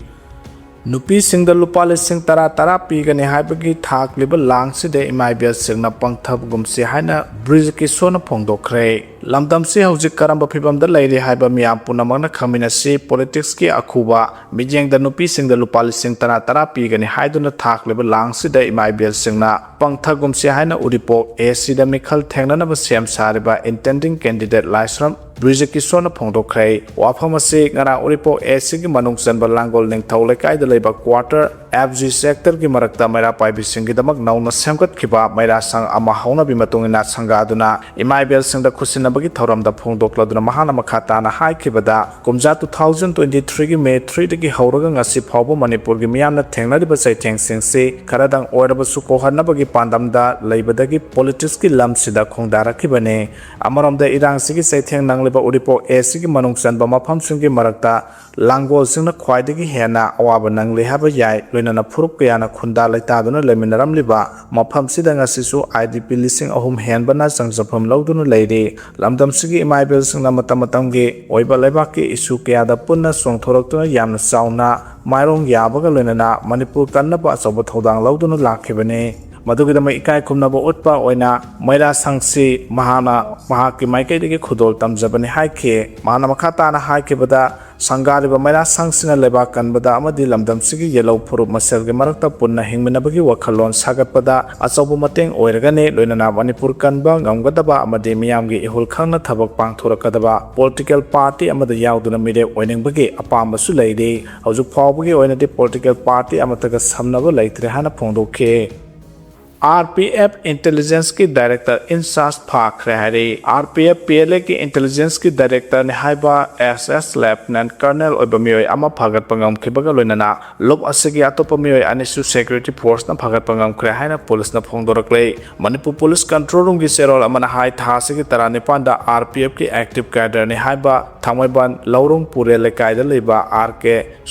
ꯅꯨꯄꯤꯁꯤꯡꯗ ꯂꯨꯄꯥ ꯂꯤꯁꯤꯡ ꯇꯔꯥ ꯇꯔꯥ ꯄꯤꯒꯅꯤ ꯍꯥꯏꯕꯒꯤ ꯊꯥꯛꯂꯤꯕ ꯂꯥꯡꯁꯤꯗ ꯏꯃꯥ ꯏꯕꯦꯜꯁꯤꯡꯅ ꯄꯪꯊꯕꯒꯨꯝꯁꯤ ꯍꯥꯏꯅ ꯕ꯭ꯔꯤꯖ ꯀꯤꯁꯣꯅ ꯐꯣꯡꯗꯣꯛꯈ꯭ꯔꯦ꯫ ꯂꯝꯗꯝꯁꯤ ꯍꯧꯖꯤꯛ ꯀꯔꯝꯕ ꯐꯤꯕꯝꯗ ꯂꯩꯔꯤ ꯍꯥꯏꯕ ꯃꯤꯌꯥꯝ ꯄꯨꯝꯅꯃꯛꯅ ꯈꯪꯃꯤꯟꯅꯁꯤ꯫ ꯄꯣꯂꯤꯇꯤꯛꯁꯀꯤ ꯑꯈꯨꯕ ꯃꯤꯠꯌꯦꯡꯗ ꯅꯨꯄꯤꯁꯤꯡꯗ ꯂꯨꯄꯥ ꯂꯤꯁꯤꯡ ꯇꯔꯥ ꯇꯔꯥ ꯄꯤꯒꯅꯤ ꯍꯥꯏꯗꯨꯅ ꯊꯥꯈꯂꯤꯕ ꯂꯥꯡꯁꯤꯗ ꯏꯃꯥ ꯏꯕꯦꯜꯁꯤꯡꯅ ꯄꯪꯊꯒꯨꯝꯁꯤ ꯍꯥꯏꯅ ꯎꯔꯤꯄꯣꯛ ꯑꯦ ꯁꯤꯗ ꯃꯤꯈꯜ ꯊꯦꯡꯅꯅꯕ ꯁꯦꯝ ꯁꯥꯔꯤꯕ intending candidate ꯂꯥꯏꯁ꯭ꯔꯝ ꯕ꯭ꯔꯤꯖꯀꯤꯁꯣꯔꯅ ꯐꯣꯡꯗꯣꯛꯈ꯭ꯔꯦ꯫ ꯋꯥꯐꯝ ꯑꯁꯤ ꯉꯔꯥꯡ ꯎꯔꯤꯄꯣꯛ ꯑꯦ ꯁꯤꯒꯤ ꯃꯅꯨꯡ ꯆꯟꯕ ꯂꯥꯡꯒꯣꯜ ꯅꯤꯡꯊꯧ ꯂꯩꯀꯥꯏꯗ ꯂꯩꯕ quarter F G sectorꯒꯤ ꯃꯔꯛꯇ ꯃꯩꯔꯥ ꯄꯥꯏꯕꯤꯁꯤꯡꯒꯤꯗꯃꯛ ꯅꯧꯅ ꯁꯦꯝꯒꯠꯈꯤꯕ ꯃꯩꯔꯥ ꯁꯪ ꯑꯃ ꯍꯧꯅꯕꯤ ꯃꯇꯨꯡ ꯏꯟꯅ ꯁꯪꯒꯥꯗꯨꯅ ꯏꯃꯥ ꯏꯕꯦꯜꯁꯤꯡꯗ ꯈꯨꯠꯁꯤꯟꯅꯕꯒꯤ ꯊꯧꯔꯝꯗ ꯐꯣꯡꯗꯣꯛꯂꯗꯨꯅ ꯃꯍꯥꯛꯅ ꯃꯈꯥ ꯇꯥꯅ ꯍꯥꯏꯈꯤꯕꯗ, ꯀꯨꯝꯖꯥ two thousand twenty threeꯒꯤ May threeꯗꯒꯤ ꯍꯧꯔꯒ ꯉꯁꯤ ꯐꯥꯎꯕ ꯃꯅꯤꯄꯨꯔꯒꯤ ꯃꯤꯌꯥꯝꯅ ꯊꯦꯡꯅꯔꯤꯕ ꯆꯩꯊꯦꯡꯁꯤꯡꯁꯤ ꯈꯔꯗꯪ ꯑꯣꯏꯔꯕꯁꯨ ꯀꯣꯛꯍꯟꯅꯕꯒꯤ ꯄꯥꯟꯗꯝꯗ ꯂꯩꯕꯗꯒꯤ ꯄꯣꯂꯤꯇꯤꯛꯁꯀꯤ ꯂꯝꯁꯤꯗ ꯈꯣꯡꯗꯥꯔꯛꯈꯤꯕꯅꯤ꯫ ꯑꯃꯔꯣꯝꯗ ꯏꯔꯥꯡꯁꯤꯒꯤ ꯆꯩꯊꯦꯡ ꯅꯪꯂꯤꯕ ꯎꯔꯤꯄꯣꯛ ꯑꯦ ꯁꯤꯒꯤ ꯃꯅꯨꯡ ꯆꯟꯕ ꯃꯐꯝꯁꯤꯡꯒꯤ ꯃꯔꯛꯇ ꯂꯥꯡꯒꯣꯜꯁꯤꯡꯅ ꯈ꯭ꯋꯥꯏꯗꯒꯤ ꯍꯦꯟꯅ ꯑꯋꯥꯕ ꯅꯪꯂꯤ ꯍꯥꯏꯕ ꯌꯥꯏ꯫ ꯂꯣꯏꯅꯅ ꯐꯨꯔꯨꯞ ꯀꯌꯥꯅ ꯈꯨꯟꯗꯥ ꯂꯩꯇꯥꯗꯨꯅ ꯂꯩꯃꯤꯟꯅꯔꯝꯂꯤꯕ ꯃꯐꯝꯁꯤꯗ ꯉꯁꯤꯁꯨ I D P ꯂꯤꯁꯤꯡ ꯑꯍꯨꯝ ꯍꯦꯟꯕꯅ ꯆꯪꯖꯐꯝ ꯂꯧꯗꯨꯅ ꯂꯩꯔꯤ꯫ ꯂꯝꯗꯝꯁꯤꯒꯤ ꯏꯃꯥ ꯏꯕꯦꯜꯁꯤꯡꯅ ꯃꯇꯝ ꯃꯇꯝꯒꯤ ꯑꯣꯏꯕ ꯂꯩꯕꯥꯛꯀꯤ ꯏꯁꯨ ꯀꯌꯥꯗ ꯄꯨꯟꯅ ꯆꯣꯡꯊꯣꯔꯛꯇꯨꯅ ꯌꯥꯝꯅ ꯆꯥꯎꯅ ꯃꯥꯏꯔꯣꯡ ꯌꯥꯕꯒ ꯂꯣꯏꯅꯅ ꯃꯅꯤꯄꯨꯔ ꯀꯟꯅꯕ ꯑꯆꯧꯕ ꯊꯧꯗꯥꯡ ꯂꯧꯗꯨꯅ ꯂꯥꯛꯈꯤꯕꯅꯤ꯫ ꯃꯗꯨꯒꯤꯗꯃꯛ ꯏꯀꯥꯏ ꯈꯨꯝꯅꯕ ꯎꯠꯄ ꯑꯣꯏꯅ ꯃꯩꯔꯥ ꯁꯪꯁꯤ ꯃꯍꯥꯛꯅ ꯃꯍꯥꯛꯀꯤ ꯃꯥꯏꯀꯩꯗꯒꯤ ꯈꯨꯗꯣꯜ ꯇꯝꯖꯕꯅꯤ ꯍꯥꯏꯈꯤ꯫ ꯃꯍꯥꯛꯅ ꯃꯈꯥ ꯇꯥꯅ ꯍꯥꯏꯈꯤꯕꯗ, ꯁꯪꯒꯥꯔꯤꯕ ꯃꯩꯔꯥ ꯁꯪꯁꯤꯅ ꯂꯩꯕꯥꯛ ꯀꯟꯕꯗ ꯑꯃꯗꯤ ꯂꯝꯗꯝꯁꯤꯒꯤ ꯌꯦꯜꯍꯧ ꯐꯨꯔꯨꯞ ꯃꯁꯦꯜꯒꯤ ꯃꯔꯛꯇ ꯄꯨꯟꯅ ꯍꯤꯡꯃꯤꯟꯅꯕꯒꯤ ꯋꯥꯈꯜꯂꯣꯟ ꯁꯥꯒꯠꯄꯗ ꯑꯆꯧꯕ ꯃꯇꯦꯡ ꯑꯣꯏꯔꯒꯅꯤ, ꯂꯣꯏꯅꯅ ꯃꯅꯤꯄꯨꯔ ꯀꯟꯕ ꯉꯝꯒꯗꯕ ꯑꯃꯗꯤ ꯃꯤꯌꯥꯝꯒꯤ ꯏꯍꯨꯜ ꯈꯪꯅ ꯊꯕꯛ ꯄꯥꯡꯊꯣꯔꯛꯀꯗꯕ political party ꯑꯃꯗ ꯌꯥꯎꯗꯨꯅ ꯃꯤꯔꯦꯞ ꯑꯣꯏꯅꯤꯡꯕꯒꯤ ꯑꯄꯥꯝꯕꯁꯨ ꯂꯩꯔꯤ꯫ ꯍꯧꯖꯤꯛ ꯐꯥꯎꯕꯒꯤ ꯑꯣꯏꯅꯗꯤ political party ꯑꯃꯠꯇꯒ ꯁꯝꯅꯕ ꯂꯩꯇ꯭ꯔꯦ ꯍꯥꯏꯅ ꯐꯣꯡꯗꯣꯛꯈꯤ꯫ R P F intelligenceꯀꯤ director in charge ꯐꯥꯈ꯭ꯔꯦ ꯍꯥꯏꯔꯤ꯫ R P F P L Aꯒꯤ intelligenceꯀꯤ directorꯅꯤ ꯍꯥꯏꯕ S S Lieutenant Colonel ꯑꯣꯏꯕ ꯃꯤꯑꯣꯏ ꯑꯃ ꯐꯥꯒꯠꯄ ꯉꯝꯈꯤꯕꯒ ꯂꯣꯏꯅꯅ ꯂꯨꯞ ꯑꯁꯤꯒꯤ ꯑꯇꯣꯞꯄ ꯃꯤꯑꯣꯏ ꯑꯅꯤꯁꯨ security forceꯅ ꯐꯥꯒꯠꯄ ꯉꯝꯈ꯭ꯔꯦ ꯍꯥꯏꯅ ꯄꯨꯂꯤꯁꯅ ꯐꯣꯡꯗꯣꯔꯛꯂꯦ꯫ ꯃꯅꯤꯄꯨꯔ ꯄꯨꯂꯤꯁ control roomꯒꯤ ꯆꯦꯔꯣꯜ ꯑꯃꯅ ꯍꯥꯏ, ꯊꯥ ꯑꯁꯤꯒꯤ ꯇꯔꯥꯅꯤꯄꯥꯟꯗ R P Fꯀꯤ active cadreꯅꯤ ꯍꯥꯏꯕ ꯊꯥꯡꯃꯩꯕꯟ ꯂꯧꯔꯣꯡ ꯄꯨꯔꯦ ꯂꯩꯀꯥꯏꯗ ꯂꯩꯕ R K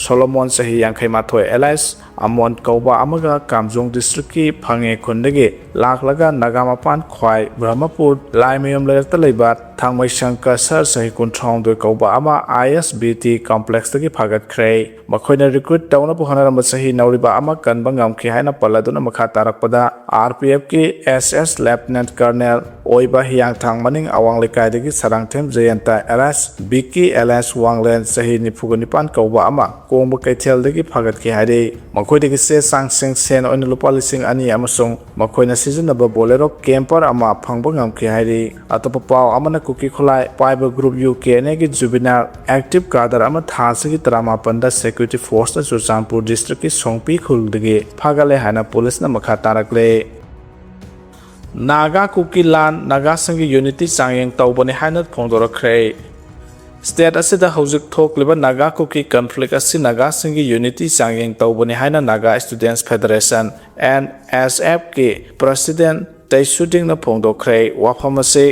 ꯁꯣꯂꯣꯃꯣꯟ, ꯆꯍꯤ ꯌꯥꯡꯈꯩ ꯃꯥꯊꯣꯏ, alias ꯑꯃꯣꯟ ꯀꯧꯕ ꯑꯃꯒ ꯀꯥꯝꯖꯣꯡ districtꯀꯤ ꯐꯪꯉꯦ ꯈꯨꯟꯗꯒꯤ ꯂꯥꯛꯂꯒ ꯅꯥꯒꯥꯃꯄꯥꯟ ꯈ꯭ꯋꯥꯏ ꯕ꯭ꯔꯍꯃꯄꯨꯔ ꯂꯥꯏꯃꯌꯨꯝ ꯂꯩꯔꯛꯇ ꯂꯩꯕ ꯊꯥꯡꯃꯩꯁꯪ ꯀꯁꯔ ꯆꯍꯤ ꯀꯨꯟꯊ꯭ꯔꯥꯍꯨꯝꯗꯣꯏ ꯀꯧꯕ ꯑꯃ I S B T complexꯇꯒꯤ ꯐꯥꯒꯠꯈ꯭ꯔꯦ꯫ ꯃꯈꯣꯏꯅ recruit ꯇꯧꯅꯕ ꯍꯣꯠꯅꯔꯝꯕ ꯆꯍꯤ ꯅꯧꯔꯤꯕ ꯑꯃ ꯀꯟꯕ ꯉꯝꯈꯤ ꯍꯥꯏꯅ ꯄꯜꯂꯗꯨꯅ ꯃꯈꯥ ꯇꯥꯔꯛꯄꯗ R P Fꯀꯤ S S Lieutenant Colonel ꯑꯣꯏꯕ ꯍꯤꯌꯥꯡꯊꯥꯡ ꯃꯅꯤꯡ ꯑꯋꯥꯡ ꯂꯩꯀꯥꯏꯗꯒꯤ ꯁꯔꯥꯡꯊꯦꯝ ꯖꯌꯟꯇ alias ꯕꯤꯀꯤ alias ꯋꯥꯡꯂꯦꯟ ꯆꯍꯤ ꯅꯤꯐꯨꯒ ꯅꯤꯄꯥꯟ ꯀꯧꯕ ꯑꯃ ꯀꯣꯡꯕ ꯀꯩꯊꯦꯜꯗꯒꯤ ꯐꯥꯒꯠꯈꯤ ꯍꯥꯏꯔꯤ꯫ ꯃꯈꯣꯏꯗꯒꯤ ꯆꯦ ꯆꯥꯡꯁꯤꯡ ꯁꯦꯟ ꯑꯣꯏꯅ ꯂꯨꯄꯥ ꯂꯤꯁꯤꯡ ꯑꯅꯤ ꯑꯃꯁꯨꯡ ꯃꯈꯣꯏꯅ ꯁꯤꯖꯤꯟꯅꯕ Bolero camper ꯑꯃ ꯐꯪꯕ ꯉꯝꯈꯤ ꯍꯥꯏꯔꯤ꯫ ꯑꯇꯣꯞꯄ ꯄꯥꯎ ꯑꯃꯅ ꯀꯨꯀꯤ ꯈꯨꯠꯂꯥꯏ ꯄꯥꯏꯕ group U K N Aꯒꯤ juvenile active cadre ꯑꯃ ꯊꯥ ꯑꯁꯤꯒꯤ ꯇꯔꯥꯃꯥꯄꯟꯗ security forceꯅ ꯆꯨꯔꯆꯥꯟꯄꯨꯔ districtꯀꯤ ꯁꯣꯡꯄꯤ ꯈꯨꯜꯗꯒꯤ ꯐꯥꯒꯠꯂꯦ ꯍꯥꯏꯅ ꯄꯨꯂꯤꯁꯅ ꯃꯈꯥ ꯇꯥꯔꯛꯂꯦ꯫ ꯅꯥꯒꯥ ꯀꯨꯀꯤ ꯂꯥꯟ ꯅꯥꯒꯥꯁꯤꯡꯒꯤ unity ꯆꯥꯡꯌꯦꯡ ꯇꯧꯕꯅꯤ ꯍꯥꯏꯅ ꯐꯣꯡꯗꯣꯔꯛꯈ꯭ꯔꯦ꯫ State ꯑꯁꯤꯗ ꯍꯧꯖꯤꯛ ꯊꯣꯛꯂꯤꯕ ꯅꯥꯒꯥ ꯀꯨꯀꯤ conflict ꯑꯁꯤ ꯅꯥꯒꯥꯁꯤꯡꯒꯤ unity ꯆꯥꯡꯌꯦꯡ ꯇꯧꯕꯅꯤ ꯍꯥꯏꯅ Naga Students Federation, N S Fꯀꯤ president ꯇꯩꯁꯨꯗꯤꯡꯅ ꯐꯣꯡꯗꯣꯛꯈ꯭ꯔꯦ꯫ ꯋꯥꯐꯝ ꯑꯁꯤ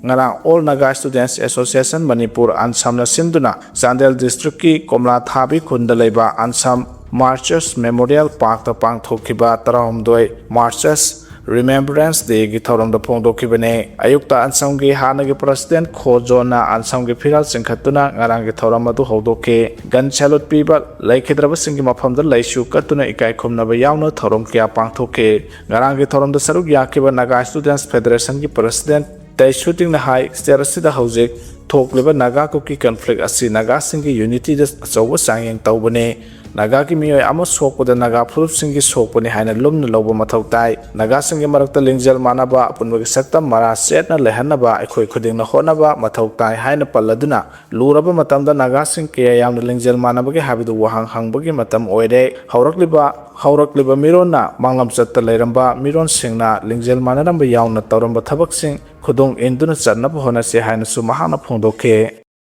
ꯉꯔꯥꯡ All Naga Students Association Manipur, ANSAMꯅ ꯁꯤꯟꯗꯨꯅ ꯆꯥꯟꯗꯦꯜ districtꯀꯤ ꯀꯣꯝꯂꯥꯊꯥꯕꯤ ꯈꯨꯟꯗ ꯂꯩꯕ ANSAM Martyrs Memorial Parkꯇ ꯄꯥꯡꯊꯣꯛꯈꯤꯕ ꯇꯔꯥꯍꯨꯝꯗꯣꯏ Martyrs Remembrance Dayꯒꯤ ꯊꯧꯔꯝꯗ ꯐꯣꯡꯗꯣꯛꯈꯤꯕꯅꯤ꯫ ꯑꯌꯨꯛꯇ ANSAMꯒꯤ ꯍꯥꯟꯅꯒꯤ president ꯈꯣ ꯖꯣꯟꯅ ANSAMꯒꯤ ꯐꯤꯔꯥꯜ ꯆꯤꯡꯈꯠꯇꯨꯅ ꯉꯔꯥꯡꯒꯤ ꯊꯧꯔꯝ ꯑꯗꯨ ꯍꯧꯗꯣꯛꯈꯤ꯫ Gun salute ꯄꯤꯕ, ꯂꯩꯈꯤꯗ꯭ꯔꯕꯁꯤꯡꯒꯤ ꯃꯐꯝꯗ ꯂꯩꯁꯨ ꯀꯠꯇꯨꯅ ꯏꯀꯥꯏ ꯈꯨꯝꯅꯕ ꯌꯥꯎꯅ ꯊꯧꯔꯝ ꯀꯌꯥ ꯄꯥꯡꯊꯣꯛꯈꯤ꯫ ꯉꯔꯥꯡꯒꯤ ꯊꯧꯔꯝꯗ ꯁꯔꯨꯛ ꯌꯥꯈꯤꯕ Naga Students Federationꯒꯤ president ꯇꯩꯁꯨꯗꯤꯡꯅ ꯍꯥꯏ, state ꯑꯁꯤꯗ ꯍꯧꯖꯤꯛ ꯊꯣꯛꯂꯤꯕ ꯅꯥꯒꯥ ꯀꯨꯀꯤ conflict ꯑꯁꯤ ꯅꯥꯒꯥꯁꯤꯡꯒꯤ unityꯗ ꯑꯆꯧꯕ ꯆꯥꯡꯌꯦꯡ ꯇꯧꯕꯅꯤ꯫ ꯅꯥꯒꯥꯒꯤ ꯃꯤꯑꯣꯏ ꯑꯃ ꯁꯣꯛꯄꯗ ꯅꯥꯒꯥ ꯐꯨꯔꯨꯞꯁꯤꯡꯒꯤ ꯁꯣꯛꯄꯅꯤ ꯍꯥꯏꯅ ꯂꯨꯝꯅ ꯂꯧꯕ ꯃꯊꯧ ꯇꯥꯏ꯫ ꯅꯥꯒꯥꯁꯤꯡꯒꯤ ꯃꯔꯛꯇ ꯂꯤꯡꯖꯦꯜ ꯃꯥꯟꯅꯕ, ꯑꯄꯨꯟꯕꯒꯤ ꯁꯛꯇꯝ ꯃꯔꯥ ꯆꯦꯠꯅ ꯂꯩꯍꯟꯅꯕ ꯑꯩꯈꯣꯏ ꯈꯨꯗꯤꯡꯅ ꯍꯣꯠꯅꯕ ꯃꯊꯧ ꯇꯥꯏ ꯍꯥꯏꯅ ꯄꯜꯂꯗꯨꯅ, ꯂꯨꯔꯕ ꯃꯇꯝꯗ ꯅꯥꯒꯥꯁꯤꯡ ꯀꯌꯥ ꯌꯥꯝꯅ ꯂꯤꯡꯖꯦꯜ ꯃꯥꯟꯅꯕꯒꯦ ꯍꯥꯏꯕꯗꯨ ꯋꯥꯍꯪ ꯍꯪꯕꯒꯤ ꯃꯇꯝ ꯑꯣꯏꯔꯦ꯫ ꯍꯧꯔꯛꯂꯤꯕ, ꯍꯧꯔꯛꯂꯤꯕ ꯃꯤꯔꯣꯟꯅ ꯃꯥꯡꯂꯝꯆꯠꯇ ꯂꯩꯔꯝꯕ ꯃꯤꯔꯣꯟꯁꯤꯡꯅ ꯂꯤꯡꯖꯦꯜ ꯃꯥꯟꯅꯔꯝꯕ ꯌꯥꯎꯅ ꯇꯧꯔꯝꯕ ꯊꯕꯛꯁꯤꯡ ꯈꯨꯗꯣꯡ ꯏꯟꯗꯨꯅ ꯆꯠꯅꯕ ꯍꯣꯠꯅꯁꯤ ꯍꯥꯏꯅꯁꯨ ꯃꯍꯥꯛꯅ ꯐꯣꯡꯗꯣꯛꯈꯤ꯫